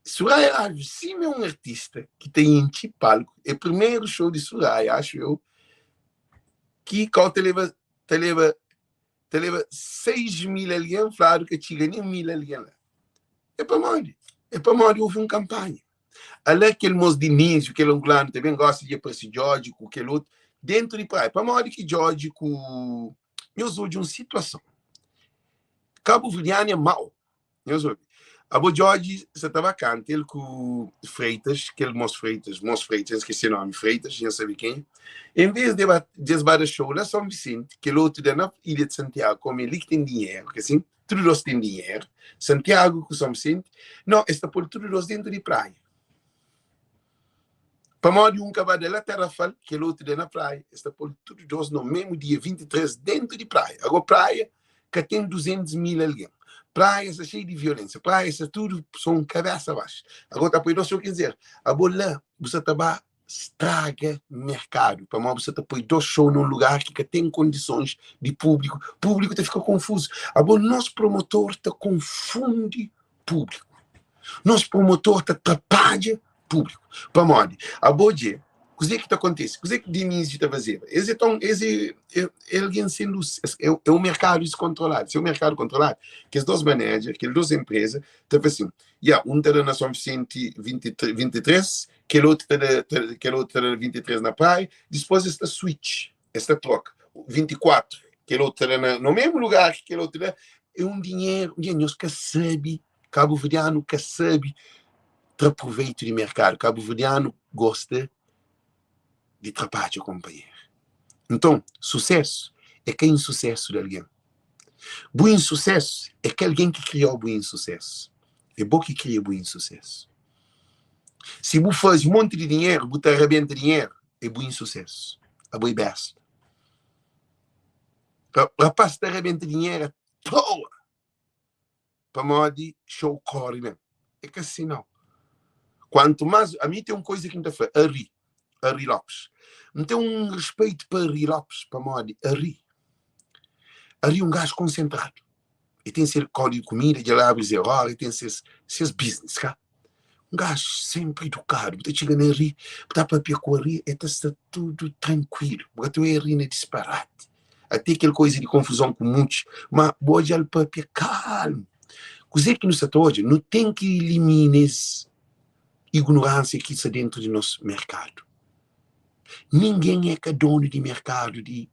Soraya Alves, sima é un artista ki ta intxi palku, é primeru show di Soraya, acho eu, ki kau ta leba ta leba ta leba 6 mil algen, fladu ka txiga nen mil algen la. É pamodi? É pamodi houve un kampanha. Ala kel mos Dinísio, kel angolanu ta ben gosta di aparse Djodje ku kel otu dentu di praia. Pamodi ki Djodje ku Nhos odja un situason. Kabuverdianu é mau. Nhos obi. Abo Djodje sa ta ba kanta el ku Freitas, kel mos Freitas, mos Freitas, N skese nomi, Freitas, nhos sabe kenha. En vez de ba de es ba da show la São Vicente, kel otu da na Ilha de Santiago, komu é li ki ten dinheru, ke sin? Tudu dos ten dinheru, Santiagu ku São Vicente. No, es ta pô-l tudu dos dentu di praia. Pamodi un ka ba da la Tarrafal, kel otu da na praia. Es ta pô-l tudu dos no mesmu dia 23 dentu di praia. Agora praia ka ten 200 mil algen. Praia sta xeiu di violensia, praia sta tudu son kabesa baxu. Agora ta poi dos show, ker dizer, abo la bu sa ta ba straga merkadu pamodi bu sa ta poi dos show nun lugar ki ka ten kondisons di públiku, públiku ta fika konfuzu. Abo nos promotor ta konfundi públiku, nos promotor ta trapadja públiku. Pamodi abo dje kuzê ki ta kontise? Kuzê ki Dionísio ta fazeba? Es é ton, es é, é, é algen sen lus, es, é, é un merkadu deskontroladu. Se é un merkadu kontroladu, kes dos manager, kel dos enpreza ta fla sin, ya, un ta da na São Vicente 23, 23 kel otu ta da, ta, kel otu ta da 23 na praia, dipôs es ta switch, es ta troka, 24, kel otu ta da na, no mesmu lugar ki kel otu da, é un dinheru, nha, nhos ka sabe, kabuverdianu ka sabe tra proveitu di merkadu, kabuverdianu gosta di trapadja konpanheru. Nton, susésu é ka insusésu di algen. Bu insusésu é ka algen ki kria-u bu insusésu. É bo ki kria bu insusésu. Si bu faze monti di dinheru, bu ta rabenta dinheru, é bu insusésu. Abo é besta. Rapaz ta rabenta dinheru a toa pamodi show kóre ben. É ka si nau. Kuantu más, ami ten un koza ki N ta fla, Ari, Ari Lopes. N ten un respeitu pa Ari Lopes pamodi Ari, Ari é un gaju konsentradu. E ten se kódigu di kumida, dja el abri zero óra, e ten ses, ses business, ka? Un gaju senpri idukadu, bu ta txiga na Ari, bu ta papia ku Ari, e ta sta tudu trankuilu, bu ka ta obi Ari na disparati. Ate kel koza di konfuzon ku mutxi, ma bu odja-l papia kalmu. Kuzê ki nu sta ta odja? Nu ten ki ilimina es ignoransia ki sta dentu di nos merkadu. Ningen é ka donu di merkadu di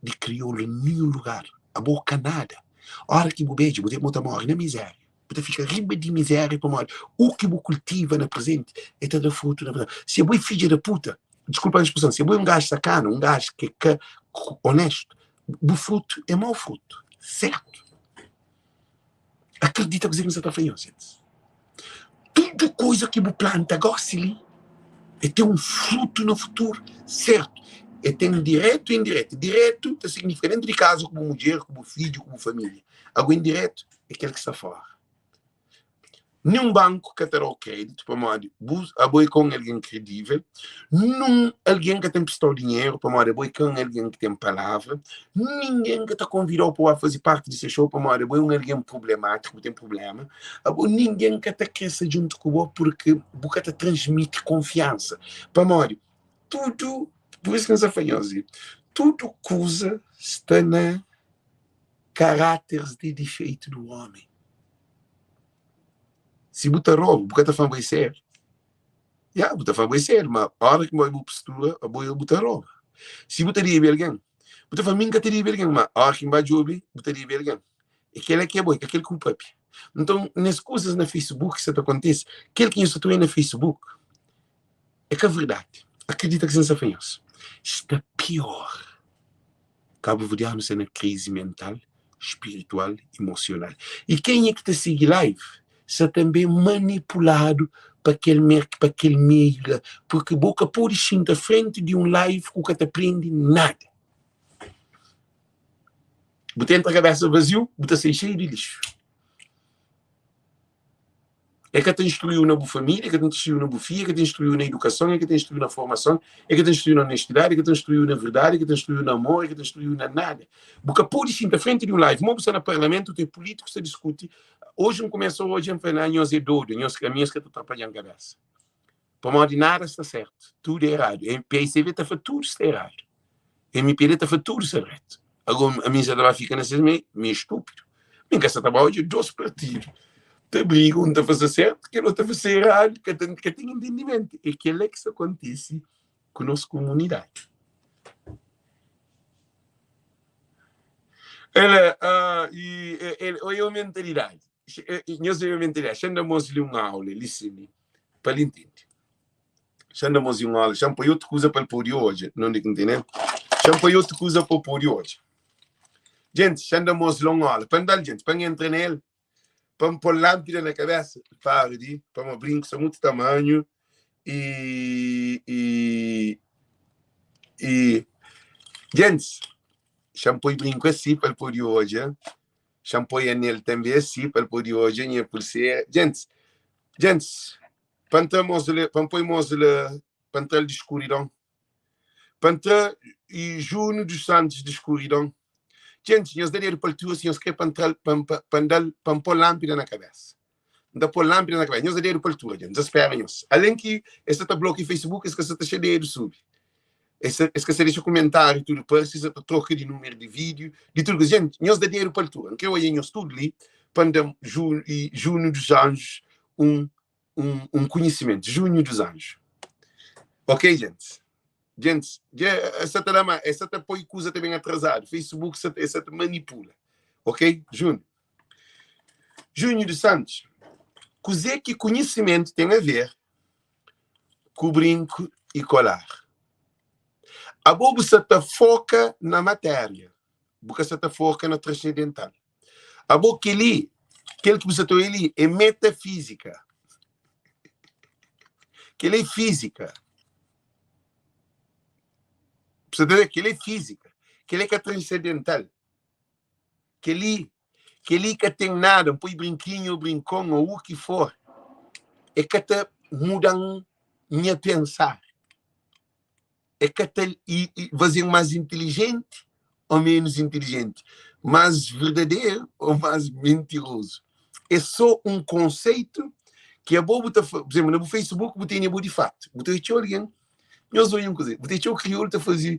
di kriolu na ninhun lugar. Abo ka nada. Ora ki bu bedja, bu ta móre na mizéria. Bu ta fika riba di mizéria pamodi u ki bu kultiva na prezenti e ta da frutu na pasadu. Si abo é fidja da puta, diskulpa spreson, si abo é un gaju sakana, un gaju ki é ka onestu, bu frutu é mau frutu, sertu? Akredita kuzê ki N sta ta fla nhos, gentis. Tudu kuza ki bu planta gósi li, e ten un frutu na futuru, sertu. E ten diretu e indiretu. Diretu ta signifika dentu di kaza ku bu mudjer, ku bu fidju, ku bu família. Agu indiretu é kel ki sta fora. Ninhun banku ka ta da-u kréditu pamodi bu abo é ka un algen kredível, nun algen ka ta inprista-u dinheru pamodi abo é ka un algen ki ten palavra, ningen ka ta konvida-u pa bu ba faze parti di se xou pamodi abo é un algen prublemátiku, bu ten prubléma, abo ningen ka ta krê sta djuntu ku bo purki bu ka ta transmiti konfiansa pamodi tudu, pur isu ki N sta fla nhos li, tudu kuza sta na karáteris di difeitu di ómi. Si bu ta roba, bu ka ta fla ma bo é sériu. Ya, bu ta fla ma bo é sériu, ma óra ki bo bu postura, abo bu ta roba. Si bu ta debe algen, bu ta fla mi N ka ta debe algen, ma óra ki N ba djobe, bu ta debe algen. É kel-la ki é bo, é ka kel ki bu papia. Nton, nes kuzas na Facebook ki sa ta kontise, kel ki nhos sa ta oia na Facebook é ka verdadi. Akredita ki sa N sta fla nhos. Sta pior. Kabuverdianu sta na krizi mental, spiritual, emosional. I kenha ki ta sigi live sta tanbe manipuladu pa kel pa kel meiu la, purki bo ka pode xinta frenti di un live ku ka ta prende nada. Bu ta entra kabesa vaziu, bu ta sai xeiu di lixu. E ka ta instruiu na bu família, e ka ta instruiu na bu fidju, e ka ta instruiu na idukason, e ka ta instruiu na formason, e ka ta instruiu na onestidadi, e ka ta instruiu na verdadi, e ka ta instruiu na amor, e ka ta instruiu na nada. Bu ka pode xinta frenti di un live, mo bu sta na parlamentu, ten pulítikus ta diskuti. Oji N kumesa odja, N fla, na, nhos é dodu, nhos, ami es ka ta trapadja-m kabesa. Pamodi nada sta sertu, tudu é eradu. PICV ta fla tudu sta eradu. MPD ta fla tudu sta dretu. Ago ami sa ta ba fika na ses meiu? Mi é stúpidu. Mi ka sa ta ba odja dos partidu ta briga, un ta fla sta sertu, kel otu ta fla sta eradu, ka ten ka ten entendimentu. É kel-la ki sta kontise ku nos komunidadi. El, uh, e, el, oia o mentalidadi. Nhos oia o mentalidadi. Xa N da mos li un aula li sin li. pa el intende. Xa N da mos di un ola, xa N poi otu kuza pa el pode odja. Nunde ki N tene? Xa N poi otu kuza pa el pode odja. Djenti, xa N da mos la un ola. Pa N da-l djenti, pa N entra na el, pa N pô-l lánpida na kabésa. Para di, pamodi brinku sta mutu tamanhu i, i, i. Djentis, xa N poi brinku asi pa el pode odja. Xa N poi anel tanbe asi pa el pode odja nha pulsera. Djentis, Djentis, pa N tra mos la, pa N poi mos la, pa N tra-l di skuridon, pa N tra i Júniu dos Santos di skuridon. Djentis, nhos da dedu pa altura si nhos kre pa N tra-l, pa N, pa N da-l, pa N pô-l lánpida na kabésa. N ta pô-l lánpida na kabésa. Nhos da dedu pa altura, djentis, N ta spera nhos. Alen ki es sa ta blokia Facebook, es ka sa ta xa dedu subi. Es, es ka sa dexa kumentáriu tudu parse, es sa ta troka di númeru di vídiu, di tudu kuza. Gente, nhos da dedu pa altura. N kre oia nhos tudu li pa N da Ju, i Júniu dos Anjos un, un, un konhisimentu. Júniu dos Anjos. Ok, gente? Gente, dja es sa ta da ma, es sa ta poi kuza ta ben atrazadu. Facebook sa, es sa ta manipula. Ok, Júniu? Júniu dos Santos, kuzê ki konhisimentu ten a ver ku brinku i kolar. Abo bu sa ta foka na matéria, bu ka sa ta foka na transcendental. Abo kel-li, kel ki bu sa ta oia li é metafízika. Kel-li é fízika. Bu sa ta oia? Kel-li é fízika. Kel-li é ka transcendental. Kel-li, kel-li ka ten nada, N poi brinkinhu ô brinkon ô u ki for, é ka ta muda-m nha pensar. É ka ta faze-m más intilijenti ô ménus intilijenti, más verdaderu ô más mentirozu. É sô un konseitu ki abo bu ta, pur izénplu, na bu Facebook bu tene bu di fatu, bu ta odja txeu algen, nhos odja un kuze, bu ta txeu kriolu ta faze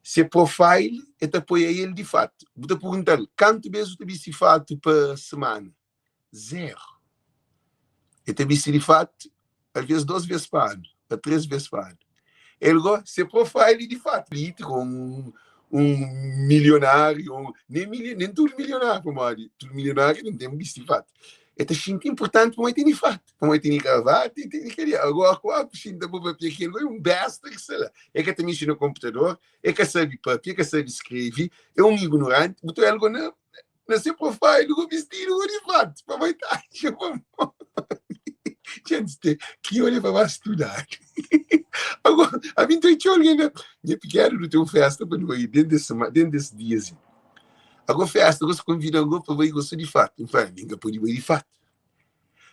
se profile, el ta poi ael di fatu. Bu ta pergunta-l, kantu bês bu ta bisti fatu pa semana? Zero. El ta bisti di fatu, alvês dos bês pa anu, a três bês pa anu. El go, se profile é di fatu. Polítiku, un, un milionáriu, un, nem, nem tudu milionáriu, pamodi tudu milionáriu nem ten bisti fatu. El ta xinti inportanti pamodi el tene fatu, pamodi el tene gravata, el tene kel-li. Agora, ku ku xinta pa papia kel é un besta ki sta la. El ka ta mexe na konputador, el ka sabe papia, el ka sabe skrebe, é un ignorante. Bu ta odja-l go na na se profile go bistidu go di fatu, pamodi el ta atxa ma Gente, te, ki olha pa ba estudar. Agora, a mim tem txeu alguém na minha pequena, não tem uma festa para não ir dentro desse, dentro desse diazinho. Agora festa, agora se convida agora para ir gosto de fato. Eu falei, ninguém pode ir de fato.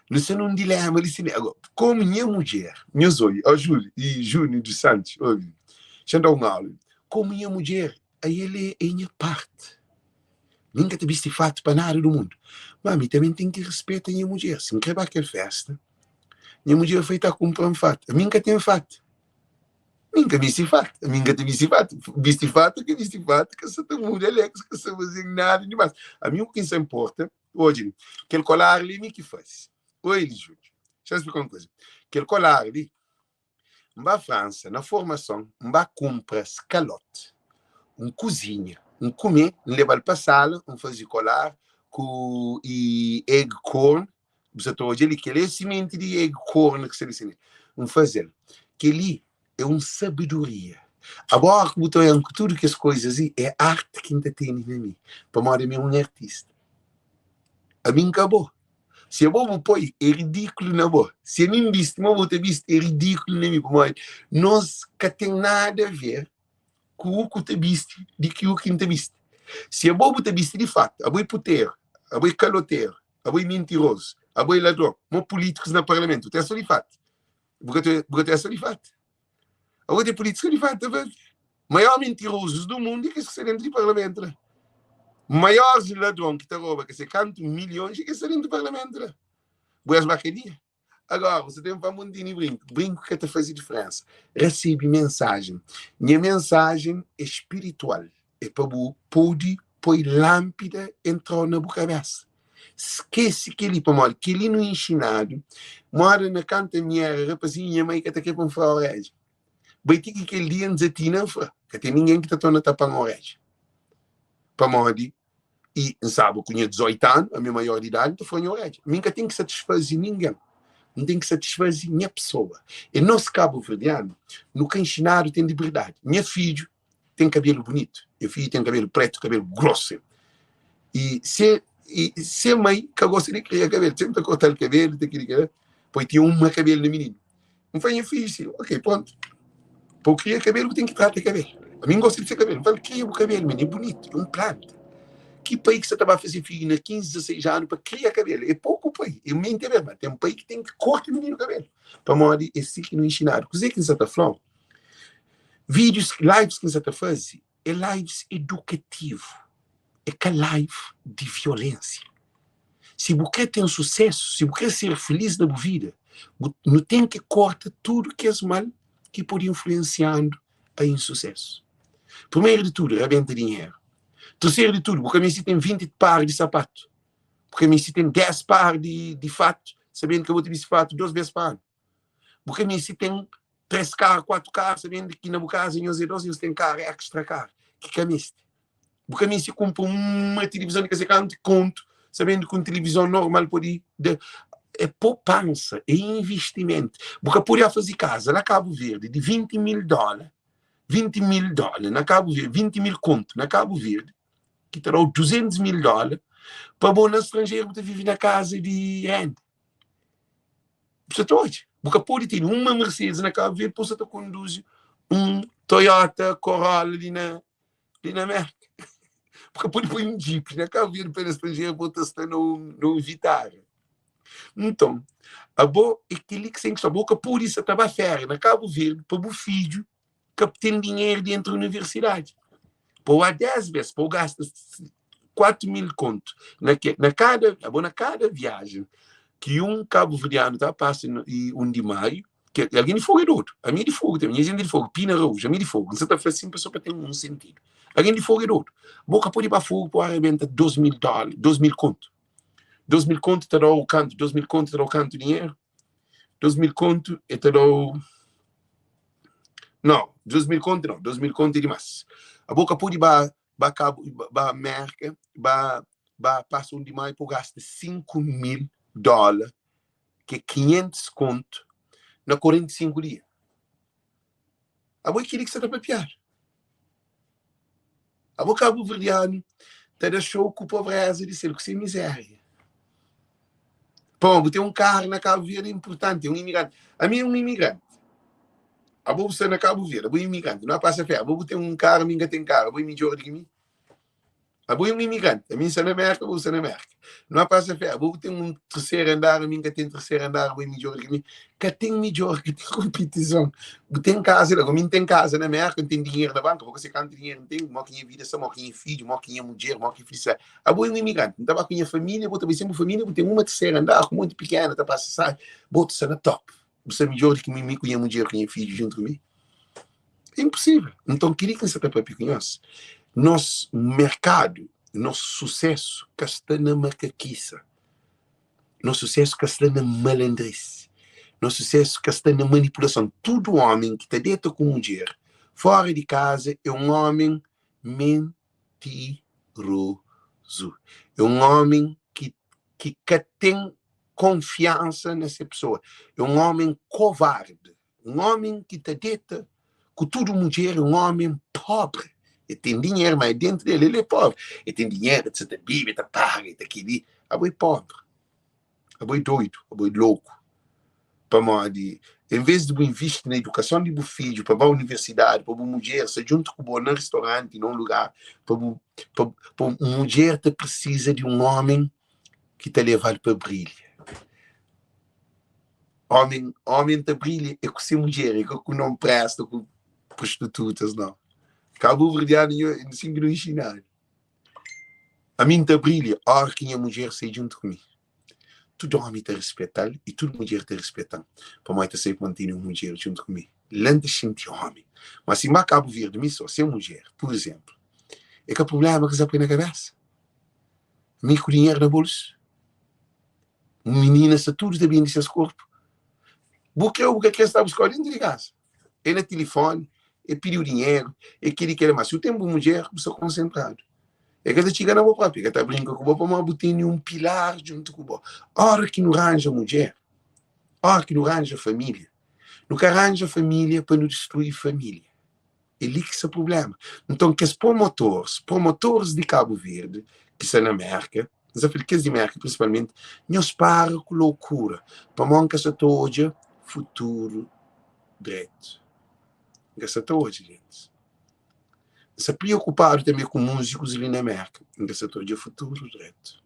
Não sei num dilema ali, assim, agora, como minha mulher, meus olhos, ó Júlio e Júnior dos Santos, ouve, deixa eu dar uma aula. Como minha mulher, aí ele é, é minha parte. Nunca te bisti fato para nada do mundo. Mas mi também tem que respeitar minha mulher. Se não quer aquela festa, minha mulher foi estar comprando fato. A mim nunca tem fato. Nunca bisti fato. A mim nunca te bisti fato. Bisti fato que bisti fato, que se te muda, Alex, que se fazer nada demais. A mim o que se importa, hoje, aquele colar ali, mim que faz. Oi, Júlio. Deixa eu explicar uma coisa. Aquele colar ali, N ba Fransa na formason, N ba kunpra skalot, N kuzinha, N kume, N leba-l pa sala, N faze kolar ku i egg corn, bu sa ta odja li, kel-li é simenti di egg corn ki sta li si. N faze-l. Kel-li é un sabedoria. Agora ki bu ta oian ku tudu kes koizas li, é arti ki N ta tene na mi, pamodi ami é un artista. Ami N ka bo. Si abo bu poi, é ridíkulu na bo. Si ami N bisti ma bu ta bisti, é ridíkulu na mi. Pamodi nos ka ten nada a ver ku u ku ta bisti di ki u ki N ta bisti. Si abo bu ta bisti di fatu, abo é puteru, abo é kaloteru, abo é mintirozu, abo é ladron, mo pulítikus na parlamentu, bu ta sta di fatu. Bu ka ta, bu ka ta sta di fatu. Abo ten pulítika di fatu, ta faze. Maior mintirozus do mundu é kes ki sta dentru di parlamentu la. Maiores ladron ki ta roba ka sei kantu milhons é kes ki sta dentru di parlamentu la. Bu es ba kadia. Agora, você tem pa mundini brinco. Brinco ka ta faze diferença. Recebe mensagem. Nha mensagem é espiritual. É pa bu pode poi lâmpida entrau na bu cabeça. Skese kel-li, pamodi kel-li nu inxinadu. Mora na kantu ami era rapazinhu, nha mai ka ta kre pa N fra orédja. Bai ti ki kel dia N dizatina, N fla, ka ten ningen ki ta torna tapa-m orédja. Pamodi, i N staba ku nha 18 anu, ami é maior di idadi, N ta fra nha orédja. Mi N ka ten ki satisfaze ningen, N ten ki satisfaze nha pesoa. E nos kabuverdianu, nu ka inxinadu ten liberdadi. Nha fidju ten kabelu bunitu, nha fidju ten kabelu pretu, kabelu grosu. I se i se mai ka gosta di kria kabelu, sempre ta kortal kabelu, ta kria kabelu, poi tinha uma kabelu na mininu. N fla nha fidju si, ok, pronto. Pa bu kria kabelu, bu ten ki trata kabelu. Ami N gosta di se kabelu. N fla, kria bu kabelu, mininu, é bunitu, é un planta. Ki pai ki sa ta ba faze fidju na 15, 16 anu pa kria kabelu? É poku pai, é menti é ma ten pai ki ten ki korta mininu kabelu. Pamodi é si ki nu inxinadu. Kuzê ki N sa ta fla-u? Vídeos, lives ki N sa ta faze é lives edukativu, é ka live di violénsia. Si bu krê ten susésu, si bu krê ser filís na bu vida, bu, nu ten ki korta tudu kes mal ki pode influensiandu a insusésu. Primeru di tudu, rabenta dinheru. Terseru di tudu, bu ka meste ten 20 par di sapatu, bu ka meste ten 10 par di, di fatu, sabendu ka bu ta bisti fatu dos bês pa anu. Bu ka meste ten 3 karu, 4 karu, sabendu ki na bu kaza nhos é 2, nhos ten karu extra karu, ki ka meste. Bu ka meste kunpra uma tilivizon di ka sei kantu kontu, sabendu ki un tilivizon normal pode da. É popansa, é investimentu. Bu ka pode faze kaza na Kabu Verdi di 20 mil dóla. 20 mil dóla na Kabu Verdi, 20 mil kontu na Kabu Verdi, ki ta da-u 200 mil dóla, pa bo na stranjeru bu ta vive na kaza di renda. Bu sa ta odja? Bu ka pode tene uma Mercedes na Kabu Verdi pa bu sa ta konduzi un Toyota Corolla li na li na Merka. Bu ka pode poi un Jeep na Kabu Verdi pa na stranjeru pa bu ta sta na un, na un Vitara. Nton, abo é kel-li ki sen ki sta. Bo ka pode sa ta ba féria na Kabu Verdi pa bu fidju ka ten dinheru di entra universidadi. Pa bu ba 10 bes, pa bu gasta 4 mil kontu na, ke, na kada, abo na kada viajen ki un kabuverdianu ta pasa no, i 1 di maiu, ke algen di Fogu é dodu. Ami é di Fogu tanbe, nha jenti é di Fogu, Pina Araújo, ami é di Fogu. N sa ta fla sin pa so pa ten un sentidu. Algen di Fogu é dodu. Bo ka pode ba Fogu pa bu arrebenta 2 mil dóla, 2 mil kontu. 2 mil kontu ta da-u kantu? 2 mil kontu ta da-u kantu dinheru? 2 mil kontu e ta da-u Não, 2 mil kontu não, 2 mil kontu é dimás. Abo ka pode ba ba Cabo, ba Merka, ba ba pasa 1 di Maio pa bu gasta 5 mil dóla, ki é 500 kontu, na 45 dia. Abo é keli ki sa ta papiadu. Abo kabuverdianu ta da show ku pobreza di sel, ku se miséria. Pô, bu ten un karu na Kabu Verdi é inpurtanti, é un imigranti. Ami é un imigranti. Abo bu sta na Kabu Verdi, abo é imigranti, nu a pasa fé. Abo bu ten un karu, ami N ka ten karu, abo é midjór di ki mi? Abo é un imigrante, ami N sta na Merka, abo bu sta na Merka. Nu a pasa fé, abo bu ten un terseru andar, ami N ka ten terseru andar, abo é midjór di ki mi. Ka ten midjór, ka ten konpitison. Bu ten kaza la, ami N ten kaza na Merka, N ten dinheru na banku, abo ka se kantu dinheru N ten, mó ki nha vida sta, mó ki nha fidju, mó ki nha mudjer, mó ki filisidadi. Abo é un imigrante, N ta ba ku nha família, bo ta bai sen bu família, bu ten uma terseru andar ku monti pikena ta pasa sabi, bo ta sta na top. Bu sta midjór di ki mi ku nha mudjer ku nha fidju djuntu ku mi? É inposível. Nton, kel-li ki N sta ta pâpia ku nhos, nos merkadu, nos susésu ka sta na makakisa, nos susésu ka sta na malandrisi, nos susésu ka sta na manipulason. Tudu ómi ki ta deta ku mudjer fóra di kaza é un ómi mentirozu, é un ómi ki ki ka ten konfiansa na se pesoa, é un ómi kovardi. Un ómi ki ta deta ku tudu mudjer é un ómi póbri. El ten dinheru, má déntu di el, el é póbri. El ten dinheru, el ta bebe, el ta paga, el ta kel-li. Abo é póbri, abo é doidu, abo é loku. Pamodi, envês di bu invisti na idukason di bu fidju pa ba universidadi, pa bu mudjer sta djuntu ku bo na ristoranti, na un lugar, pa bu, pa, pa un mudjer ta prisiza di un ómi ki ta leva-l pa brilha. Homem, homem ta brilha é ku se mudjer, é ka ku não presta, ku prostitutas, não. Cabo Verdeano, nho, assim que não ensinado. A mim ta brilha, hora que minha mulher sai junto comigo. Tudo homem ta respetar e tudo mulher ta respetar. Pamodi ta sabe que tem uma mulher junto comigo. Lá ta senti homem. Mas se ma Cabo Verde, mi só, sem mulher, por exemplo, é que problema que se põe na cabeça. Mi ku dinheiro na bolso. Minina sta tudu ta bende ses korpu. Bu kre ô bu ka kre sta buskau dentu di kaza. É na tilifoni, é pidiu dinheru, é keli kela. Ma si bu ten bu mudjer, bu sta konsentradu. É ka ta txiga na bo propi, é ka ta brinka ku bo pamodi bu tene un pilar djuntu ku bo. Ora ki nu ranja mudjer, ora ki nu ranja família, nu ka ranja família pa nu distrui família. É li ki sta prubléma. Nton, kes promotores, promotores di Kabu Verdi ki sta na Mérka, N sta fla kes di Mérka prinsipalmenti, nhos para ku lokura, pamodi N ka sta ta odja futuru dretu. N ka sta ta odja, gentis. N sta priokupadu tanbe ku múzikus li na Mérka. N ka sta ta odja futuru dretu.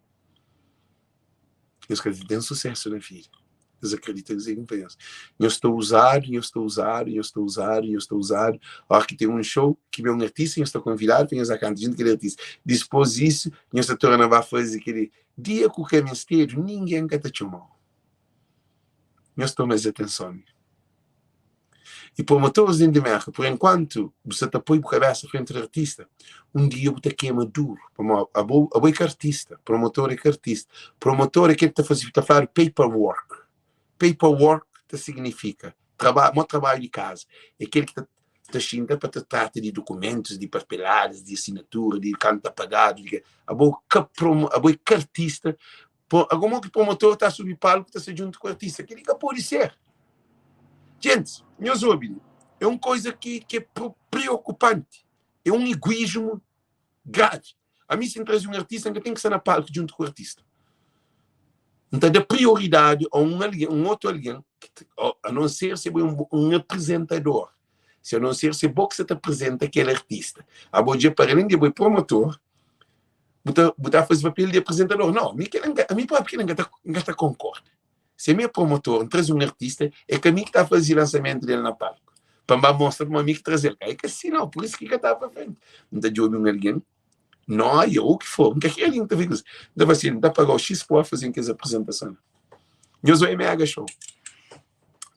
Nhos ka ta ten susésu na vida. Nhos akredita kuzê ki N fla nhos. Nhos ta uzadu, nhos ta uzadu, nhos ta uzadu, nhos ta uzadu. Óras ki ten un show ki ben un artista, nhos ta konvidadu pa nhos ba kanta djuntu ku kel artista. Dipôs disu, nhos ta torna ba faze kel-li. Dia ku ka mestedu, ningen ka ta txoma-u. Nhos toma es atenson li. I promotores dentru di Merka, por enkuantu bu sa ta poi bu kabesa frenti di artista, un dia bu ta kema duru, pamodi abo, abo é ka artista, promotor é ka artista. Promotor é kel ki ta faze, ta fladu paperwork. Paperwork ta signifika traba, mo trabadju di kaza, é kel ki ta ta xinta pa ta trata di dukumentus, di papeladas, di asinatura, di kantu ta pagadu, di abo ka promo, abo é ka artista. Ago mo ki promotor ta subi palku ta sta djuntu ku artista? Kel-li ka pode ser. Gentis, nhos obi li, é un koza ki ki é. preokupanti, é un iguísmu gravi. Ami si N traze un artista, N ka ten ki sta na palku djuntu ku artista. N ta da prioridadi a un algen, un otu algen, a non ser si bo é un aprezentador, si a non ser si bo ki sa ta aprezenta kel artista. Abo dja para alén di bo é promotor, bu ta bu ta faze papel di aprezentador. Nau, ami kel ami propi kel N ka ta N ka ta konkorda. Si ami é promotor, N traze un artista, é ka mi ki ta faze lansamentu del na palku, pa N ba mostra kuma mi ki traze-l. Ka é ka si nau, pur isu ki ka ta pa frenti. N ta djobe un algen, noia ou ki for, N ka kre algen ki ta faze kuza. N ta fla si, N ta pagau xis pa faze-m kes aprezentason la. Nhos oia mega show.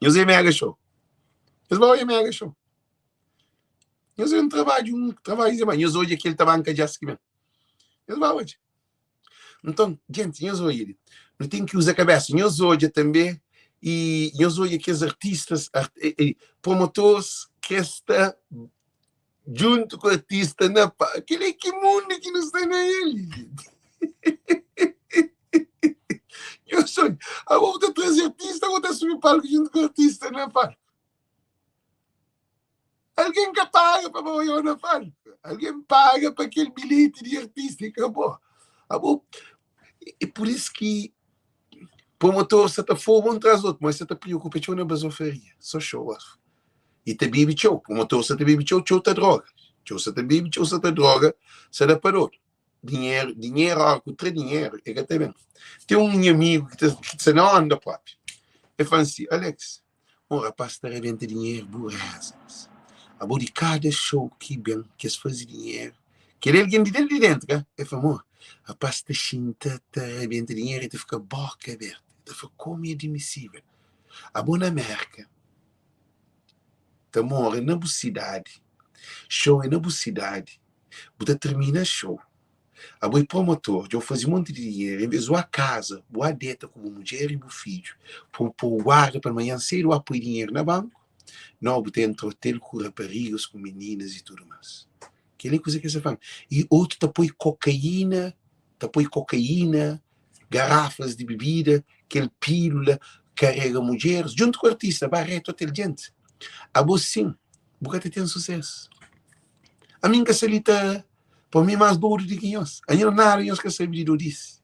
Nhos oia mega show. Nhos ba oia mega show. Nhos oia un trabadju, un trabadju di Nhos odja kel tabanka djas ki ben. Nhos ba odja. Nton, jenti, nhos odja li. Nu ten ki uza kabesa. Nhos odja tanbe i nhos odja kes artistas, art, e, e, promotores ki sta djuntu ku artista na pa. Kel é ki mundu ki nu sta na el, jenti. Nhos odja, abo bu ta traze artista, abo ta subi palku djuntu ku artista na palku. Algen ka paga pa ba oiau na palku. Algen paga pa kel bilheti di artista i kabó. Abo, é pur isu ki promotor sa ta forma un tras otu, mas sa ta preokupa txeu na bazofaria, so show off. I ta bebe txeu, promotor sa ta bebe txeu, txeu ta droga. Txeu sa ta bebe, txeu sa ta droga, sa da pa dodu. Dinheru, dinheru, ora ku tra dinheru, e ka ta ben. Ten un nha amigu ki ta, ki sta na onda propi. El fla-m si, Alex, Un rapaz ta rabenta dinheru bu rezas Abo di kada show ki ben ki es fazi dinheru Kel algen di dentu di dentu ka El fla mo rapaz ta xinta ta rabenta dinheru el ta fika boka abertu El ta fla komu é admisível Abo na Merka ta mora na bu sidadi Show é na bu sidadi Bu ta termina show Abo é promotor, dja bu faze monti di dinheru, envês bu a kaza, bu a deta ku bu mudjer i bu fidju, pa bu pô guarda pa manhan sedu bu a poi dinheru na banku, nau bu ta entra otel ku raparigas, ku mininas i tudu más. Kel-li é kuza ki es ta fla-m. I otu ta poi kokaína, ta poi kokaína, garafas di bibida, kel pílula, karega mudjeris, djuntu ku artista, ba retu otel. Djenti, abo sin, bu ka ta ten susésu. Ami N ka sta li ta Pa mi más dodu di ki nhos. Anho nada nhos ka sabe di dodis.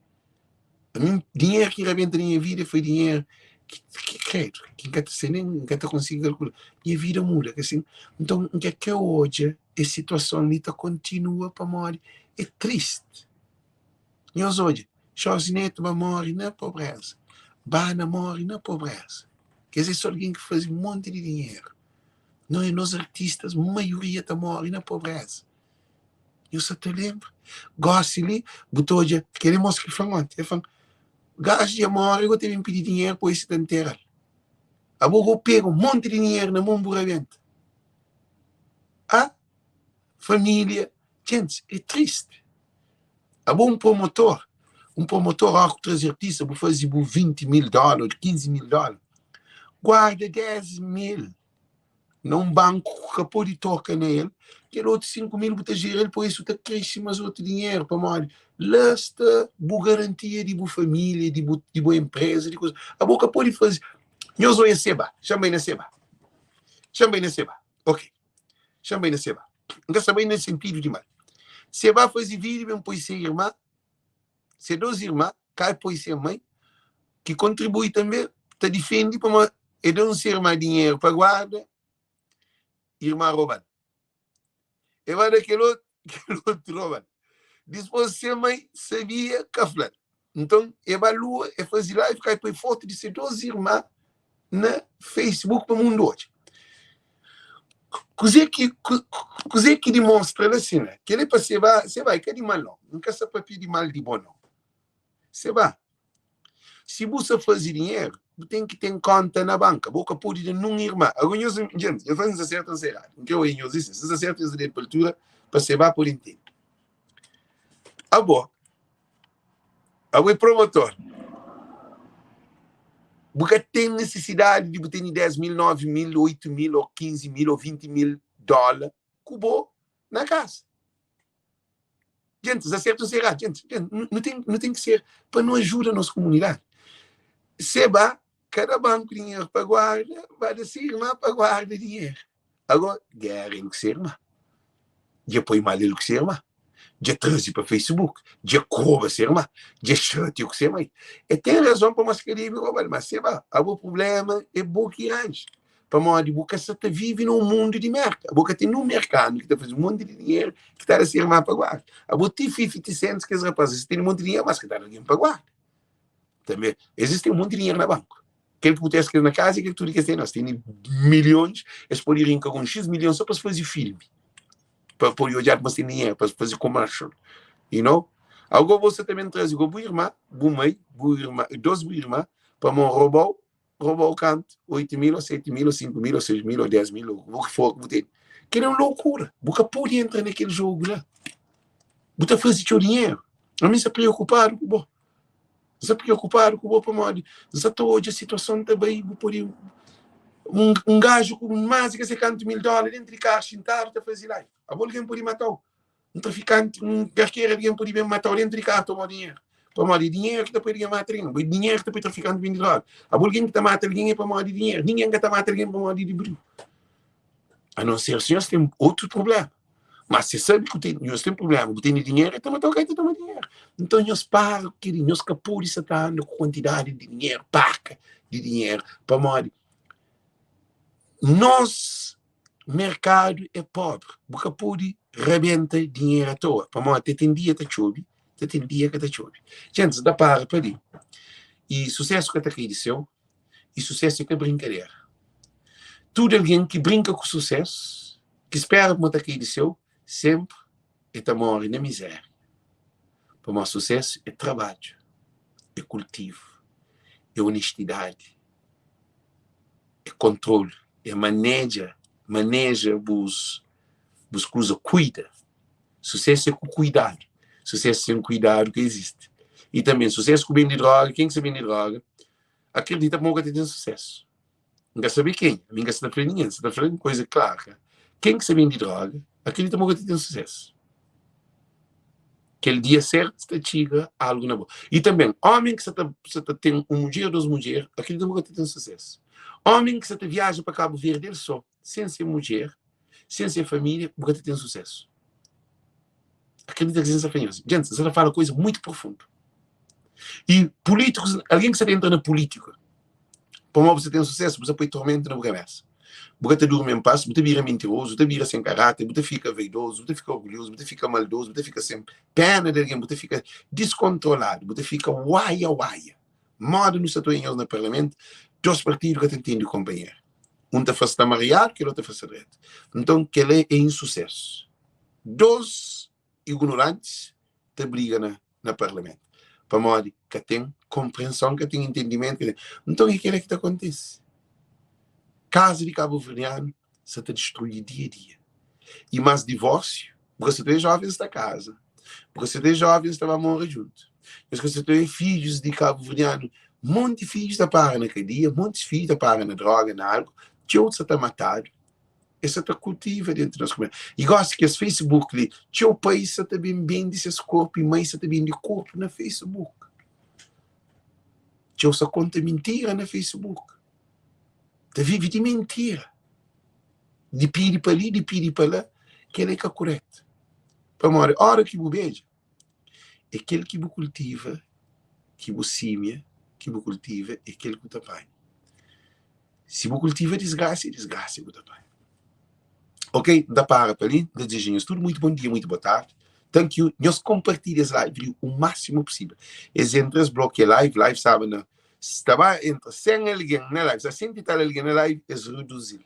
Ami dinheru ki rabenta na nha vida foi dinheru ki, ki kredu, ki N ka ta sei nen, N ka ta konsigi kalkula. Nha vida muda, ka sin? Nton N ka kre odja es situason li ta kontinua pamodi é tristi. Nhos odja, Jorge Neto ba móre na pobreza, Bana móre na pobreza. Kes é so algen ki faze monti di dinheru. Não é nos artistas, maioria ta móre na pobreza. Nhu sa ta lenbra? Gósi li, bu ta odja kel mos ki fla-m onti. El fla-m, gaju dja móre, go ta ben pidi dinheru pa oisi ta ntera-l. Abo go pega un monti di dinheru na mon bu rabenta. Ah, família, djentis, é tristi. Abo un promotor, un promotor óra ku traze artista, bu faze bu 20 mil dólar, 15 mil dólar, guarda 10 mil. na un banku ku ka pode toka na el, kel otu 5 mil bu ta jera-l, pur isu ta krese más otu dinheru, pamodi la sta bu garantia di bu família, di bu, di bu enpreza, di kuza. Abo ka pode faze. Nhos oia seba, xa-m bai na seba, xa-m bai na seba, ok, xa-m bai na seba. N ka sta bai na sentidu di mal. Seba faze vídiu, ben poi se irma, se dos irma, Kai poi se mai, ki kontribui tanbe, ta difende pamodi e da un se irma dinheru pa guarda, irma roba-l. E ba da kel otu, kel otu roba-l. Dispos se mai sabia, ka fla-l. Nton, e ba lua, e faze live, kai poi fotu di se dos irma na Facebook pa mundu odja. Kuzê ki kuzê ki dimonstra la sina? Kel-li pa Seba, Seba é ka di mal nau. N ka sta papia di mal di bo nau. Seba, si bu sta faze dinheru, bu ten ki ten konta na banka. Bo ka pode da nun irma. Agora nhos, gente, nhos fla si N sta sertu ou N sta eradu. N kre obi nhos di si. Si N sta sertu, nhos da dedu pa altura pa Seba pode ntende. Abo, Abo é promotor. Bu ka ten nisisidadi di bu tene 10 mil, 9 mil, 8 mil, ô 15 mil, ô 20 mil dóla ku bo na kasa. Gentis, asertu ou eradu, gentis, nu ten, nu ten ki ser pa nu ajuda nos komunidadi. Se ba, kada banku dinheru pa guarda, ba da se irma pa guarda dinheru. Agó, géra el ku se irma. Dja poi mal el ku se irma. Dja traze pa Facebook. Dja koba se irma. Dja xatia ku se mai. E ten razon pamodi es ka debe roba-l, ma seba, abo prubléma é bo ki ranja. Pamodi bu ka sa ta vive na un mundu di Merka. Abo ka ten nun merkanu ki ta faze un monti di dinheru ki ta da se irma pa guarda. Abo ti 50 cents kes rapaz es tene monti dinheru, mas ka ta da algen pa guarda. Tanbe, es ten monti dinheru na banku. Kel ki bu ta skrebe na kaza é kel tudu ki es ten. Es tene milhons, es pode rinka ku un xis milhon so pa es faze filmi, pa pode odjadu ma es ten dinheru, pa es faze commercial, you know? Ago bo sa ta ben traze go bu irma, bu mai, bu irma, dos bu irma, pamo robau, robau kantu? 8 mil, o 7 mil, o 5 mil, o 6 mil, o 10 mil, o ki for ki bu tene. Kel é un loucura. Bu ka pode entra na kel jogu la. Bu ta faze txeu dinheru. Ami N sta preokupadu ku bo. N sta preokupadu ku bo pamodi N sta ta odja situason ta bai, bu pode un, un gaju ku más di ka sei kantu mil dólar dentru di karu xintadu ta faze live. Abo algen pode mata-u. Un trafikanti, un karkera algen pode ben mata-u dentru di karu toma-u dinheru. Pamodi é dinheru ki ta poi algen mata algen. É dinheru ki ta poi trafikanti bende droga. Abo algen ki ta mata algen é pamodi dinheru. Ningen ka ta mata algen pamodi di briu. A não ser se nhos ten otu prubléma. Mas se sabe ku ten, nhos ten prubléma, bu tene dinheru, el ta matau, ka el ta toma dinheru. Nton nhos para ku kel-li, nhos ka pode sa ta anda ku kuantidadi di dinheru, parka di dinheru, pamodi nos merkadu é pobri. Bu ka pode rabenta dinheru atoa, pamodi te ten dia ta txobe, te ten dia ka ta txobe. Gentis, N ta para pa li. I susésu ka ta kai di séu, i susésu é ka brinkadera. Tudu algen ki brinka ku susésu, ki spera ma ta kai di séu, sénpri e ta móre na mizéria. Pamodi susésu é trabadju, é kultivu, é onestidadi, é kontrolu, é maneja, maneja bus bus kuza, kuida. Susésu é ku kuidadu, susésu sen kuidadu ka izisti. I tanbe susésu ku ben di dróga, ken ki sa ben di dróga, akredita ma bu ka ta ten susésu. N ka sabe kenha, mi N ka sta ta fla ningen, N sta ta fla un kuza klara. Ken ki sta bende droga, akredita ma bu ka ta ten susésu. Kel dia sertu ta txiga algu na bo. I tanben, ómi ki sta ta, sta ta ten un mudjer, dos mudjer, akredita ma bu ka ta ten susésu. Ómi ki sta ta viaja pa Kabu Verdi el so, sen se mudjer, sen se família, bu ka ta ten susésu. Akredita ki N sta fla nhos. Djenti, N sta ta fala kuza muitu profundu. I pulítikus, algen ki sta ta entra na pulítika, Pamodi bu sta ten susésu, bu sta poi tormentu na bu kabésa. Bu ka ta durmi en pas, bu ta bira mintirozu, bu ta bira sen karáter, bu ta fika vaidozu, bu ta fika orgulhozu, bu ta fika maldozu, bu ta fika sen péna di algen, bu ta fika diskontroladu, bu ta fika waia-waia. Móda nu sta ta oja nhos na parlamentu, dos partidu ka ta ntende kunpanheru. Un ta fla sta mariadu, kel otu ta fla sta dretu. Nton, kel-la é insusésu. Dos ignorantis ta briga na na parlamentu pamodi ka ten konprenson, ka ten entendimentu. Ka ten... Nton é kela ki ta kontise. Kaza di kabuverdianu sa ta distrui dia a dia. I más divórsiu, bu ka sa ta oja jovens ta kaza, bu ka sa ta oja jovens ta ba mora djuntu, nhos ka sa ta oja fidjus di kabuverdianu, monti fidjus ta para na kadia, montis fidju ta para na droga, na álkol, txeu sa ta matadu. Es sa ta kultiva dentu nos kumida. I gosi kes Facebook li, txeu pais sa ta ben bende ses korpu i mai sa ta bende korpu na Facebook. Txeu sa konta mintira na Facebook. Ta vive di mintira. Di pidi pa li, di pidi pa la, kel-la é ka kuretu. Pamodi ora ki bu bedja, é kel ki bu kultiva, ki bu simia, ki bu kultiva, é kel ki bu ta panha. Si bu kultiva disgrasa, é disgrasa bu ta panha. Ok, N ta para pa li, N ta dizeja nhos tudu muitu bon dia, muitu bo tardi. Thank you. Nhos konpartilha es live li o másimu pusível. Es entra, es blokia live, live staba na, sta ba entra 100 algen na live, sta 100 i tal algen na live, es reduzi-l.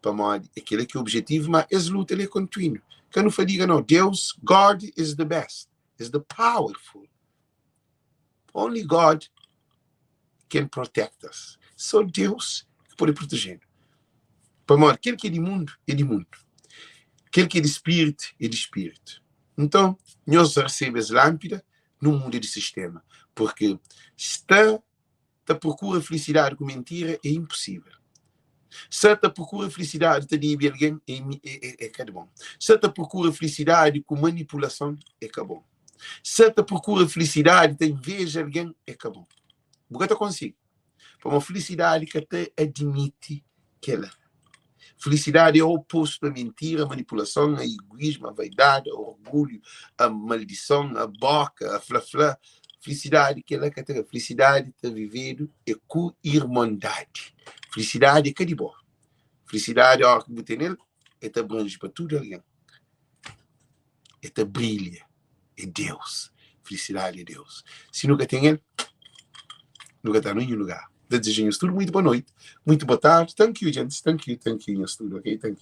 Pamodi é kel-la ki é objetivu, ma es luta li é kontinu. Ka nu fadiga nau. Deus, God is the best, is the powerful. Only God can protect us. Só Deus ki pode proteje-nu. Pamodi kel ki é di mundu é di mundu, kel ki é di spiritu é di spiritu. Nton, nhos resebe es lánpida, nu muda di sistéma, purki sta ta prokura filisidadi ku mintira é inposível. Sta ta prokura filisidadi ta debe algen é, é, é ka di bon. Sta ta prokura filisidadi ku manipulason é ka bon. Sta ta prokura filisidadi ta inveja algen é ka bon. Bu ka ta konsigi. Pamodi filisidadi ka ta admiti kela. Felisidadi é opostu a mintira, a manipulason, a iguismu, a vaidadi, a orgulhu, a maldison, a boka, a fla-fla. Felisidadi kel-la ka ta. Felisidadi ta vivedu é ku irmondadi. Felisidadi é ka di bo. Felisidadi óra ki bu tene-l, el ta abranji pa tudu algen. El ta brilha. É Deus. Felisidadi é Deus. Si nu ka ten el, nu ka ta na ninhun lugar. Ta dizeja nhos tudu muitu boa noiti, muitu boa tardi. Thank you, gents. Thank you, thank you, nhos tudu, ok? Thank you.